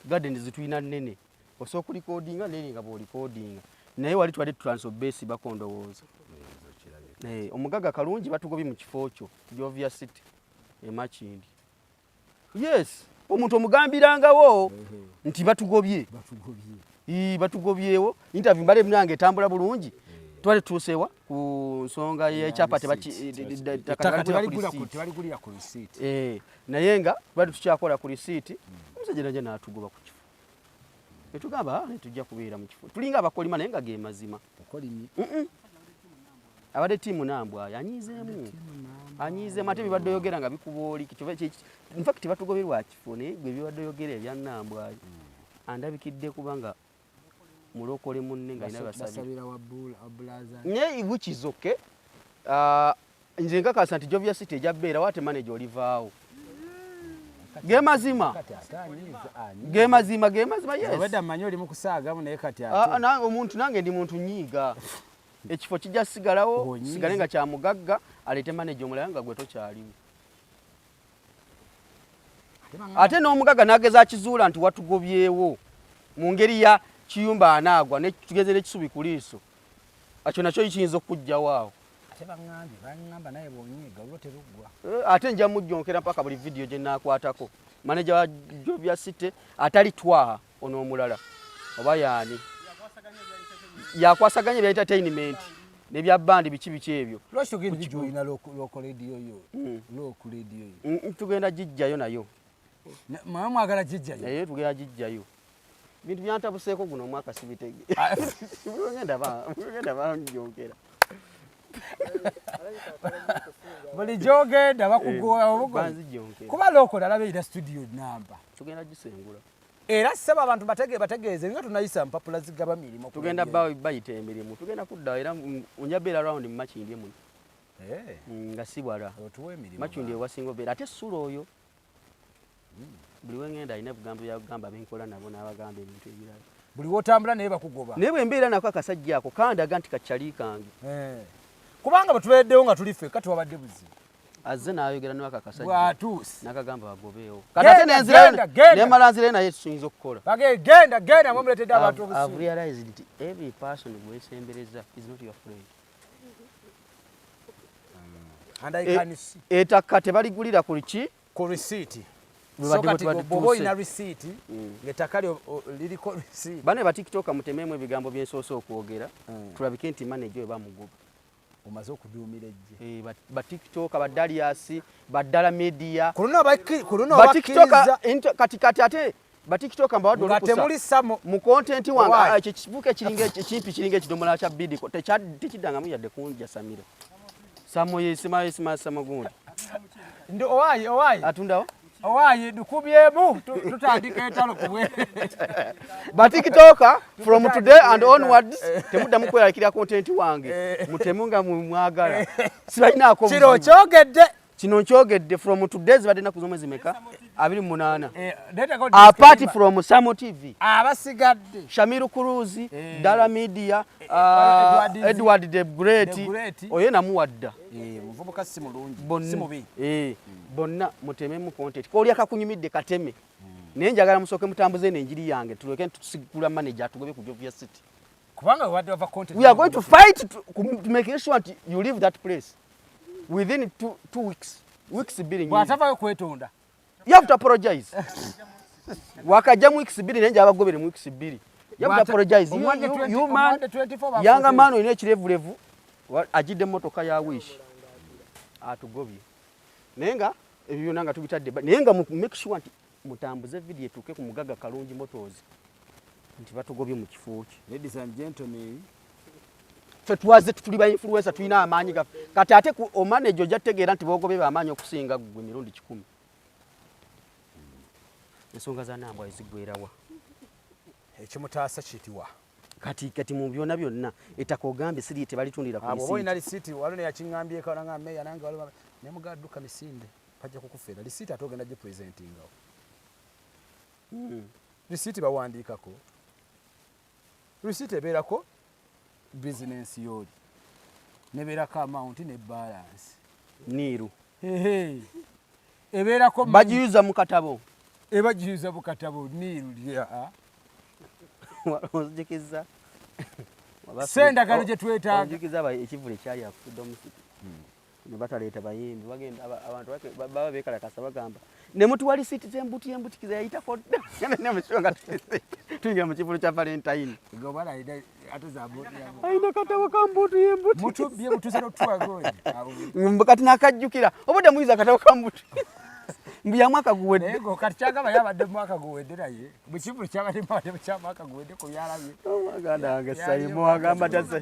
Gardens zitulina nnene, osobola okulikodinga neri nga bw'olikodinga, naye wali twali tutandise obeesibako ndowooza. Eh, omugagga Kalungi batugobye mu kifo kyo Jovia City emakindi. Yes, omuntu omugambirangawo nti batugobye. Batugobye. Ii, batugobyewo. Interview mbale nange etambula bulungi. Twali tutuusewa ku nsonga y'ekyapa. Ettaka tebaligulira ku receipt. Eh, naye nga twali tukyakola ku risiiti, omusajja najja n'atugoba ku kifo. Netugamba, "Ah, netujja kubeera mu kifo tulinga abakolima," naye nga ge mazima. Okolimye. Abadde tiimu Nambwayo anyiizeemu, anyiizeemu. Ate bibadde oyogera nga bikuba oli. In fact batugoberwa kifo, naye gwe bibadde oyogera ebya Nambwayo andabikidde kubanga mulokole munne nga alina basabira. Basabira wa bulaza. Naye which is okay. Ah, nze nkakasa nti Jovia City ejja beerawo, ate manager olivaawo. Ge mazima. Kati ate anyiiza, anyiiza. Ge mazima, ge mazima, yes. Obwedda mmanyi oli mu kusaagamu, naye kati Ah, ate nange omuntu, nange ndi muntu nyiiga. Ekifo kijja sigalawo. Onyiize. Sigale nga kya mugagga, aleete manager omulala nga gwe tokyaliwo. Ate n'omugagga n'ageza akizuula nti watugobyewo mu ngeri ya kiyumba, anaagwa tugeze n'ekisubi ku liiso, ekyo nakyo kiyinza okuggyawo awo. Ate baŋŋambye, baŋŋamba naye bw'onyiiga olwo teruggwa. Eh, ate nja mujjonkera mpaka buli vidiyo gye naakwatako maneja wa Jovia City atali Twaha ono omulala oba yaani yakwasaganya ebya entertainment nebya bandi biki biki ebyo. Lwaki togenda gijoyina local radio yo, local radio yo? Tugenda gijjayo nayo. Mwe mwagala gijjayo? Naye tugenda gijjayo. Bintu byantabuseeko guno omwaka sibitege. Buli banjonkera. Buli gyogenda bakugoba obugobi. Banzijonkera. Kuba local alaba erina studio namba. Tugenda gisengula. Era ssebo abantu bategeeze nga tunayisa mpapula zigaba mirimu ku Tugenda radio. bayita emirimu, tugenda kudda era nja beera round mu Makindye muno. Eh, Nga si wala. Otuwa emirimu. Makindye ewasinga obeera ate Sula oyo buli wengenda alina ebigambo byagamba benkola nabo n'abagamba ebintu ebirala. Buli wotambula naye bakugoba. Naye bwe mbeera nako akasajja ako kandaga nti kakyali kange. Eh. Kubanga bwe tubereddewo nga tuli ffekka tewabadde buzibu. Azze n'ayogera n'aka kasajja. Bw'atuuse. N'akagamba bagobeewo. Kati ate Genda, nenzirayo genda, genda. nemala nzirayo naye tuyinza okukola. Bage genda genda mwemuleetedde abantu I've obusungu. realized nti every person gwesembereza is not your friend. And I can see. Ettaka tebaligulira ku ki? Ku receipt. Bwe So badde kati bwe bw'oba olina tuuse. receipt ng'ettaka lyo liriko receipt. Bane ba TikToker mutemeemu ebigambo bye nsoose okwogera tulabike nti manager we bamugoba. Omaze okuduumira ejje. Ba TikToker, ba Darius, ba Dala Media. Ku luno ku luno Ba TikToker, bakkiriza kati ate ba TikToker mbawadde nga olukusa. temuli samo. Mu content wange, Why? ekyo ekivuka ekiringa ekimpi kiringa ekidomola kya bidiko, tekiddangamu yadde kunjasamira. Samo ye, sima ye, sima, samo gundi. Ndi owaye, owaye. Atundawo? Owaye, dukubyemu, tutandika entalo ku bwe. Ba TikToker, from today and onwards, temuddamu kweraliikirira content wange. Mutemu nga mwagala. Sibalinaako Kino buzibu. nkyogedde. Kino nkyogedde from today zibadde ennaku z'omwezi meka? 28. Neetaaga Apart disclaimer. from Samo TV. Abasigadde. Shamiru Cruz, Dala Media, Edward Edward the Great. The Great. Oyo namuwadda. Muvubuka si mulungi, si mubi. Bonna mutememu content. K'oli akakunyumidde kateme. Naye njagala musooke mutambuze eno enjiri yange, tuleke tusigula manager atugobe ku Jovia City. Kubanga wabadde wava content. We are going to fight to make sure that you leave that place within two weeks. Weeks bbiri nyingi. Bw'atavaayo kwetonda. You have to apologize. Wakajja mu weeks bbiri naye njagala bagobere mu weeks bbiri. You have to apologize. You, Omwadde you, 20 you man, omwadde 24 ba younger 14. man olina ekirevulevu, ajjidde emmotoka ya Wish. Atugobye. Naye nga ebyo byonna nga tubitadde naye nga make sure nti mutambuze video etuuke ku Mugagga Kalungi Motors nti batugobye mu kifo kye. Ladies and gentlemen, ffe twaze tuli ba influencer, tulina amaanyi gaffe. Kati ate ku omanager ojja kutegeera nti boogobye b'amaanyi okusinga ggwe emirundi 10. Ensonga za Nambwayo ziggweerawa? Ekimutaasa kitiwa? Kati mu byonna byonna ettaka ogambye siri tebalitundira ku Abo oba olina risiiti. risiiti, waliwo neyakiŋŋambyeko nanga meeya nange waliwo ne mugala dduka misinde bajja kukufeera risiiti ate ogenda gipresentingawo. Risiiti bawandiikako. Risiiti ebeerako bizinensi y'oli nebeerako amount ne balance. Niiru. Ehe. Ebeerako bagiyuza mu katabo. Ebagiyuza mu katabo niiru lya. Onzijukiza. Sendagano gye twetaaga. Onzijukiza ekivvulu ekyali afudde omusiki. Ne bataleeta bayimbi, bagenda, abantu baba beekalakasa bagamba ne mutuwa risiiti z'embuti y'embutikiza yayitako dda. Ne mushuwa nga tuyingira mu kivvulu kya Valentine. Nga omwana alina ate za mbuti ya mbuti. Alina katabo ka mbuti y'embuti. Mutubbye, mutuuse n'otuwa gondi. Abo Mbu kati n'akajjukira. Obudde muyiza akatabo ka mbuti. Mbu ya mwaka guwedde. Naye ngo kati kyagamba yabadde mu mwaka guwedde naye. Mu kivvulu kyabadde mu mwaka kya mwaka guwedde ku byalabye. Oh, muganda wange Yali Saimo omwaka agamba guwedde.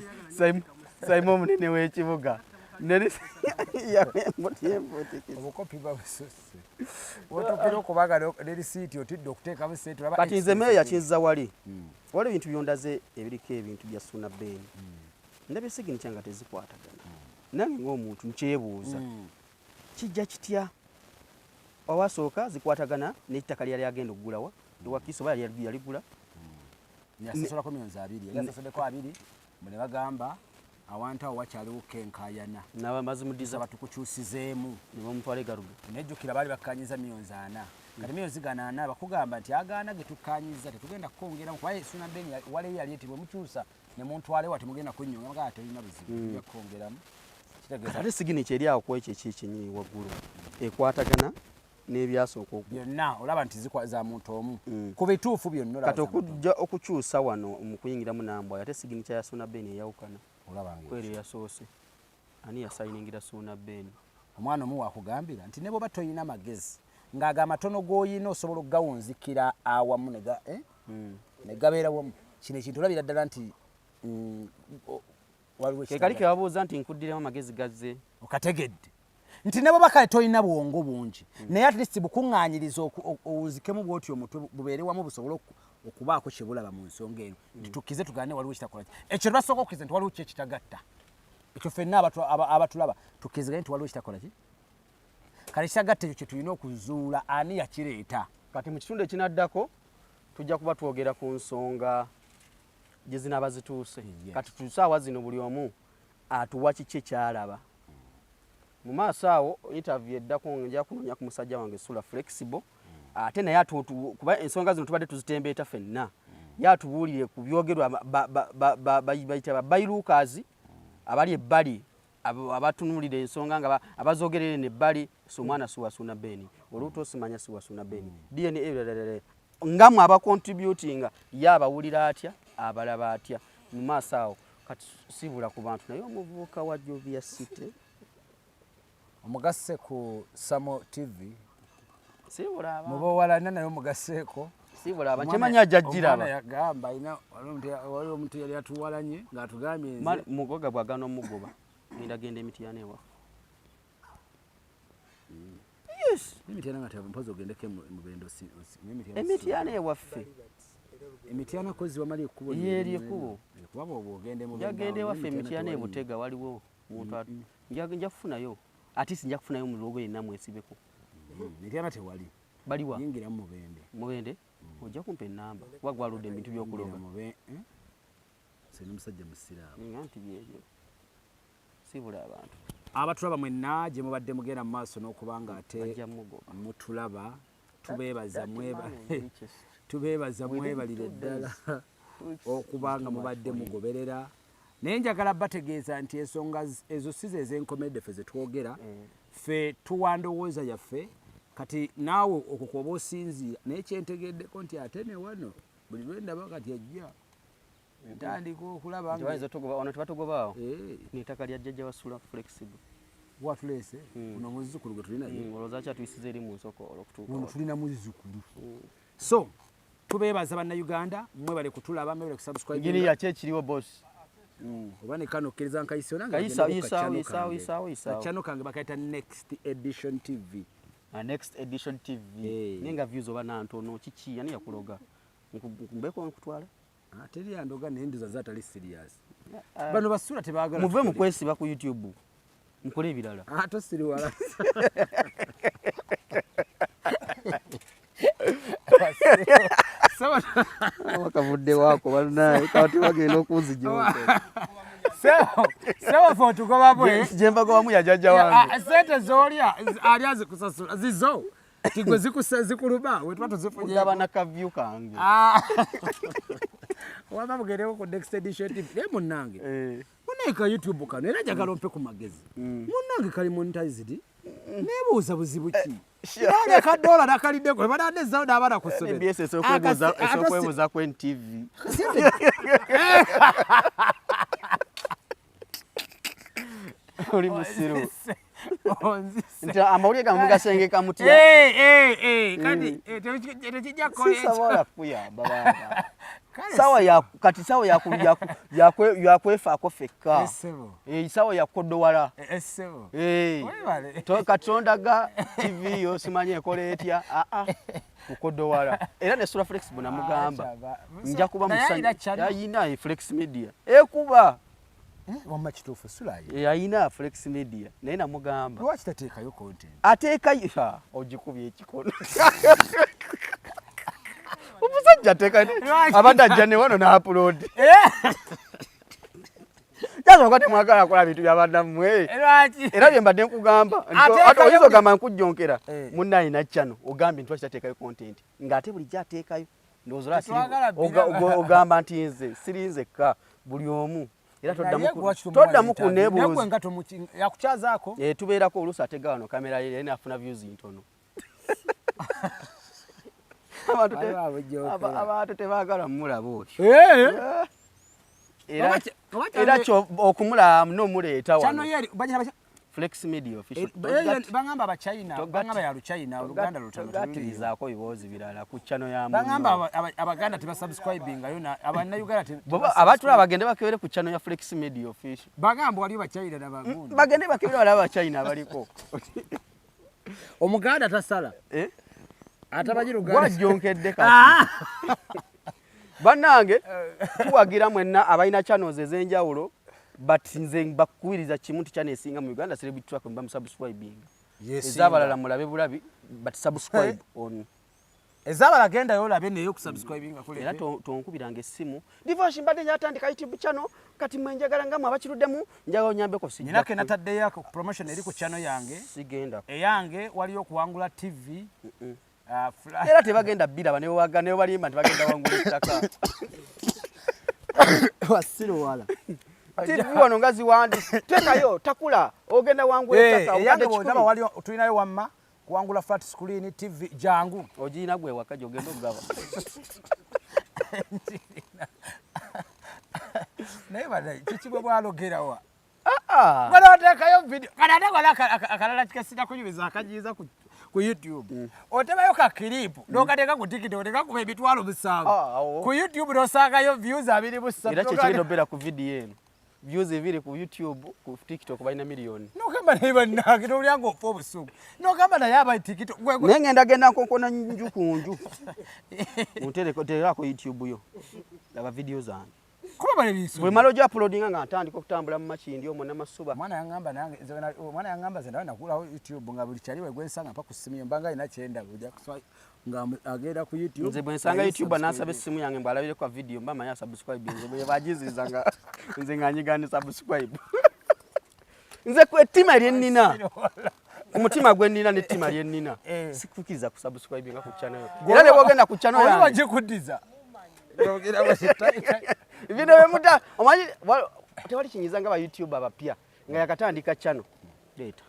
ta Saimo omunene w'ekibuga. Neri ya mbuti y'embuti. Obukopi babususse. Wotuukira okubanga ne risiiti otidde okuteekamu ssente olaba Kati nze expense meeya eri. kinzza wali. Waliwo ebintu byondaze ebiriko ebintu bya Suna Ben. Ndabye signature nga tezikwatagana. Nange ng'omuntu nkyebuuza. Kijja kitya? Owasooka zikwatagana n'ettaka lyali agenda okugulawa. Ewakiso oba yaligula? Yasasulako miliyoni abiri. Yali asasaddeko abiri, mbu ne bagamba awantu awo wakyaliwo kenkayana. N'abazimudiza. Batukukyusizeemu. Ne bamutwala e Garuga. Nejjukira baali bakkaanyiza miliyoni ana. Kati miliyoni zigana ana bakugamba nti agaana ge tukkaanyiza tetugenda kukwongeramu kuba Suna Ben waliyo yali nti bwe mukyusa ne muntwala ewa temugenda kunnyonga, bagamba terina buzibu, tujja kukwongeramu. Kitegeeza Ate signature eri awo ku ekyo ekyennyini waggulu ekwatagana n'ebyasooka byonna olaba nti zikwa za muntu omu. Ku bituufu byonna olaba Kati za muntu omu. okujja okukyusa wano mu kuyingiramu Nambwayo ate signature ya Suna Ben eyawukana. Olaba nga Kweri eyasoose. Ani yasayiningira Suna Ben? Omwana omu wakugambira nti ne bw'oba toyina magezi ng'ago amatono g'oyina osobola okugawunzikira awamu ne gabeera wamu. Kino ekintu olabira ddala nti, waliwo Ke kali ekitagala. ke babuuza nti nkuddiremu amagezi gazze. Okategedde. Nti ne bw'oba kale toyina bwongo bungi, naye at least bukuŋŋaanyiriza owunzikemu bw'oti omutwe bubeere wamu busobole okubaako kye bulaba mu nsonga eno. Nti tukkize tugaane waliwo ekitakola ki. Ekyo twasooka okukkiriza nti waliwo ki ekitagatta. Ekyo ffenna abatulaba tukkiriziganye nti waliwo ekitakola ki. Kale ekitagatta ekyo kye tulina okuzuula ani yakireeta. Kati mu kitundu ekinaddako tujja kuba twogera ku nsonga gye zinaaba zituuse. Kati ku ssaawa zino buli omu atuwa kiki ky'alaba. Mu maaso awo interview eddako nja kunoonya ku musajja wange Sula Flexible, ate naye kuba ensonga zino tubadde tuzitembeeta ffenna, ye atubuulire ku byogerwa bayita ba bairukazi abali ebbali, abatunuulira ensonga nga abazogerera eno ebbali. Si omwana si wa Suuna Ben, oluuto osimanya si wa Suuna Ben, DNA nga mwe abacontributinga, ye abawulira atya, abalaba atya mu maaso awo. Kati sibula ku bantu, naye omuvubuka wa Jovia City Omugasse ku Samo TV. Sibula abantu. Mubowalana naye omugasseeko. Sibula abantu, kyemanyi ajja giraba. Yagamba alina waliwo omuntu yali atuwalanye ng'atugambye nze Mugoga bw'agaana omugoba, ngenda genda Emityana ewaffe. Yes. Emityana nga mpozi ogendeko Mubendo. Emityana ewaffe. Emityana kozi wamali ekkubo. Yeri ekkubo. Kuba bw'oba ogende Mubendo. Njagenda ewaffe Emityana ebutega waliwo muntu, nja kufunayo ate si nja kufunayo omulogo yenna mwesibeko. Mityana tewali. Baliwa? Yingira mu Mubende. Mubende ojja kumpa enamba kuba gwaludde ebintu by'okuloga. Sina musajja musiraamu. Nga nti byebyo, sibula abantu. Abatulaba mwenna gye mubadde mugenda mu maaso n'okuba nga ate mutulaba, tubeebaza, tubeebaza, mwebalire ddala okuba nga mubadde mugoberera. Naye njagala bategeeza nti ensonga ezo si ze ezenkomeredde. Ffe zetwogera, ffe tuwa ndowooza yaffe. Kati naawe okwo kwoba osinziira. Naye kyentegeddeko nti ate ne wano buli lwendaba kati ajja ntandika okulaba. Ono tebatugobaawo n'ettaka lya jjajja wa Sula Flexible. Watuleese ono muzzukulu gwe tulina. Olowooza kyatuyisiza eri mu nsoko olwokutuuka? Ono tulina muzzukulu. So tubeebaza Bannayuganda, mwebale kutulaba, mwebale kusubscribe. Engineer, ki ekiriwo, boss? Oba ne kano okkiriza nkayise? Kayisa. Channel kange bakayita Next Edition TV. Next Edition TV. Naye nga views oba nantono, kiki? Yani yakuloga? Mbeko nkutwala. Teri yandoga, naye nduza zatali serious. Bano basula tebaagala. Muve mu kwesiba ku YouTube, mukole ebirala. Ate siriwala. Wakavudde waako banaye, kati bagenda okunzijonka. Sebo, fe otugobabwe. Gyembagobamu ya jjajja wange. Sente zolya ali azikusasula zizo tigwe zikuluma wetuba tuzifunye. Ndaba nakavyu kange. Waba mugereko ku Next Edition TV. Naye munnange, munnange, ka YouTube kano era njagala ompe ku magezi. Munnange, kali monetized, nebuuza buzibu ki? Naleka kadola nakaliddeko banadde zawo n'abaana ku ssomero. NBS esobola okwebuuza ku NTV. Oli musiru. Nti amawulire gammwe mugasengeka mutya? Kati tekijja kukola. Sisobola kukuyamba baaba. Sawa ya kati sawa yakwefaako ffekka, sawa yakukodowala. Katondaga TV yo simanyi ekola etya, aa kukodowala. Era ne Sula Flexible namugamba nja kuba ayina Flex Media ekuba. Wamma kituufu, Sula ayina Flex Media, naye namugamba. Lwaki tateekayo content? Ateekayo, ogikubye ekikono. Omusajja ateeka, abadde ajja ne wano n'upload. Kyasoboka temwagala kola bintu byabannammwe. Era bye mbadde nkugamba, oyinza ogamba nkujjonkera. Munna alina channel, ogambye nti lwaki tateekayo content ng'ate bulijjo ateekayo. Ndowooza ogamba nti nze siri nzekka, buli omu. Era toddamu kuneebuuza. Yakukyazaako. Tubeerako oluusi, atega wano kamera ye naafuna views ntono. Abantu tebaagala mumulaba otyo. Era okumulaba nomuleeta wano Flex Media Official. Bagamba Abachina, bagamba ya Luchina, Oluganda lutono. Togatirizaako biboozi birala ku channel ya Bagamba Abaganda tebasubscribinga yo, Abannayuganda. Abatulaba bagende bakebere ku channel ya Flex Media Official. Bagamba waliyo Bachina nabagundi. Bagende bakebere balabe Abachina abaliko. Omuganda tasala. Atamanyi Luganda. Gwajjonkedde kati. Bannange, tuwagira mwenna abalina channels ez'enjawulo, but nze mbakubiriza kimu nti channel esinga mu Uganda, Celebrity Track, mba musubscribing. Ez'abalala mulabe bulabi, but subscribe on Ezabala genda yolabe naye okusubscribinga Era kulete. tonkubiranga essimu, "Divoshi, mbadde njatandika YouTube channel, kati mwe njagala nga mwe abakiruddemu, njagala onyambeko." Sijja. Nina ke nataddeyo ako promotion eri ku channel yange. Sigenda. Eyange waliyo okuwangula TV. Era tebagenda bbiraba, newaga nebalimba nti bagenda wangula ettaka. Wasiruwala. TV wano nga ziwandi teekayo takula ogenda wangula ettaka. Eyange oganda bw'olaba 100. Waliyo tulinayo wamma kuwangula flat screen TV, jangu. Ogirina gwe waka gyogenda okugaba. Naye bana kiki bwe bwalogerawa? Ah. Bano oteekayo video kati ate wala akalala kikesira kunyumiza akajiiza ku YouTube, otebayo ka clip n'okateeka ku TikTok tekakuba 70,000. Ah, awo. Ku YouTube n'osangayo views 23. Era kyekigenda obeera ku vidiyo eno, views ebiri ku YouTube, ku TikTok balina miliyoni. Nogamba naye bannange nolya ng'ofa obusungu, nogamba naye aba TikTok Naye ngenda genda nkonkona nju ku nju, nterako YouTube yo, laba vidiyo zange. Kuba bale Bwe mala ojja uploadinga nga ntandika okutambula mu Makindi omwo Namasuba. Omwana yaŋŋamba nange nze omwana yaŋŋamba nze nawe nakulawo YouTube nga buli kyali wegwensanga mpa ku ssimu yo mbanga alina kyendaba ojja nga agenda ku YouTube. Nze bwe nsanga naye YouTube nansaba subscribe. Essimu yange mbwalabireko vidiyo mba manyi asubscribe. Nze bwe bagiziza nga nze nga nyiga ni subscribe. Nze ku ettima lyennina, ku mutima gwe nnina n'ettima lyennina, sikukiriza kusubscribe nga ku channel yo. Era ne bwogenda ku channel Oli yange wagikuddiza. Bino byemuta omanyi tewali kinyiza nga ba YouTube abapya nga yakatandika channel, leeta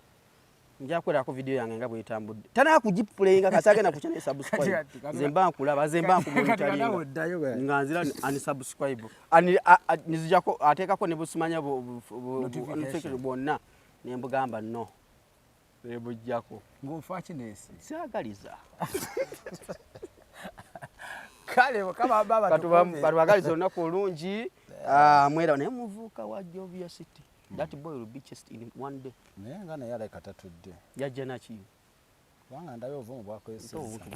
nja kwerako vidiyo yange nga bwetambudde, tanaa kugiplayinga kasi agenda ku channel subscribe. Nze mba nkulaba, nze mba nkumonitoringa nga nzira unsubscribe nizijako ateekako ne busimanya Notification. Notification bwonna ne mbugamba no, ne bujjako. Ng'ofa kinesi. Saagaliza. Kale mukama baba. Katubagaliza olunaku olungi. Mwera naye muvuuka wa Jovia City, that boy will be chased in one day. Naye nga naye alabika tatudde. Yajja naki? Kubanga ndayo obuvumu bwakwesesa. Obuntu.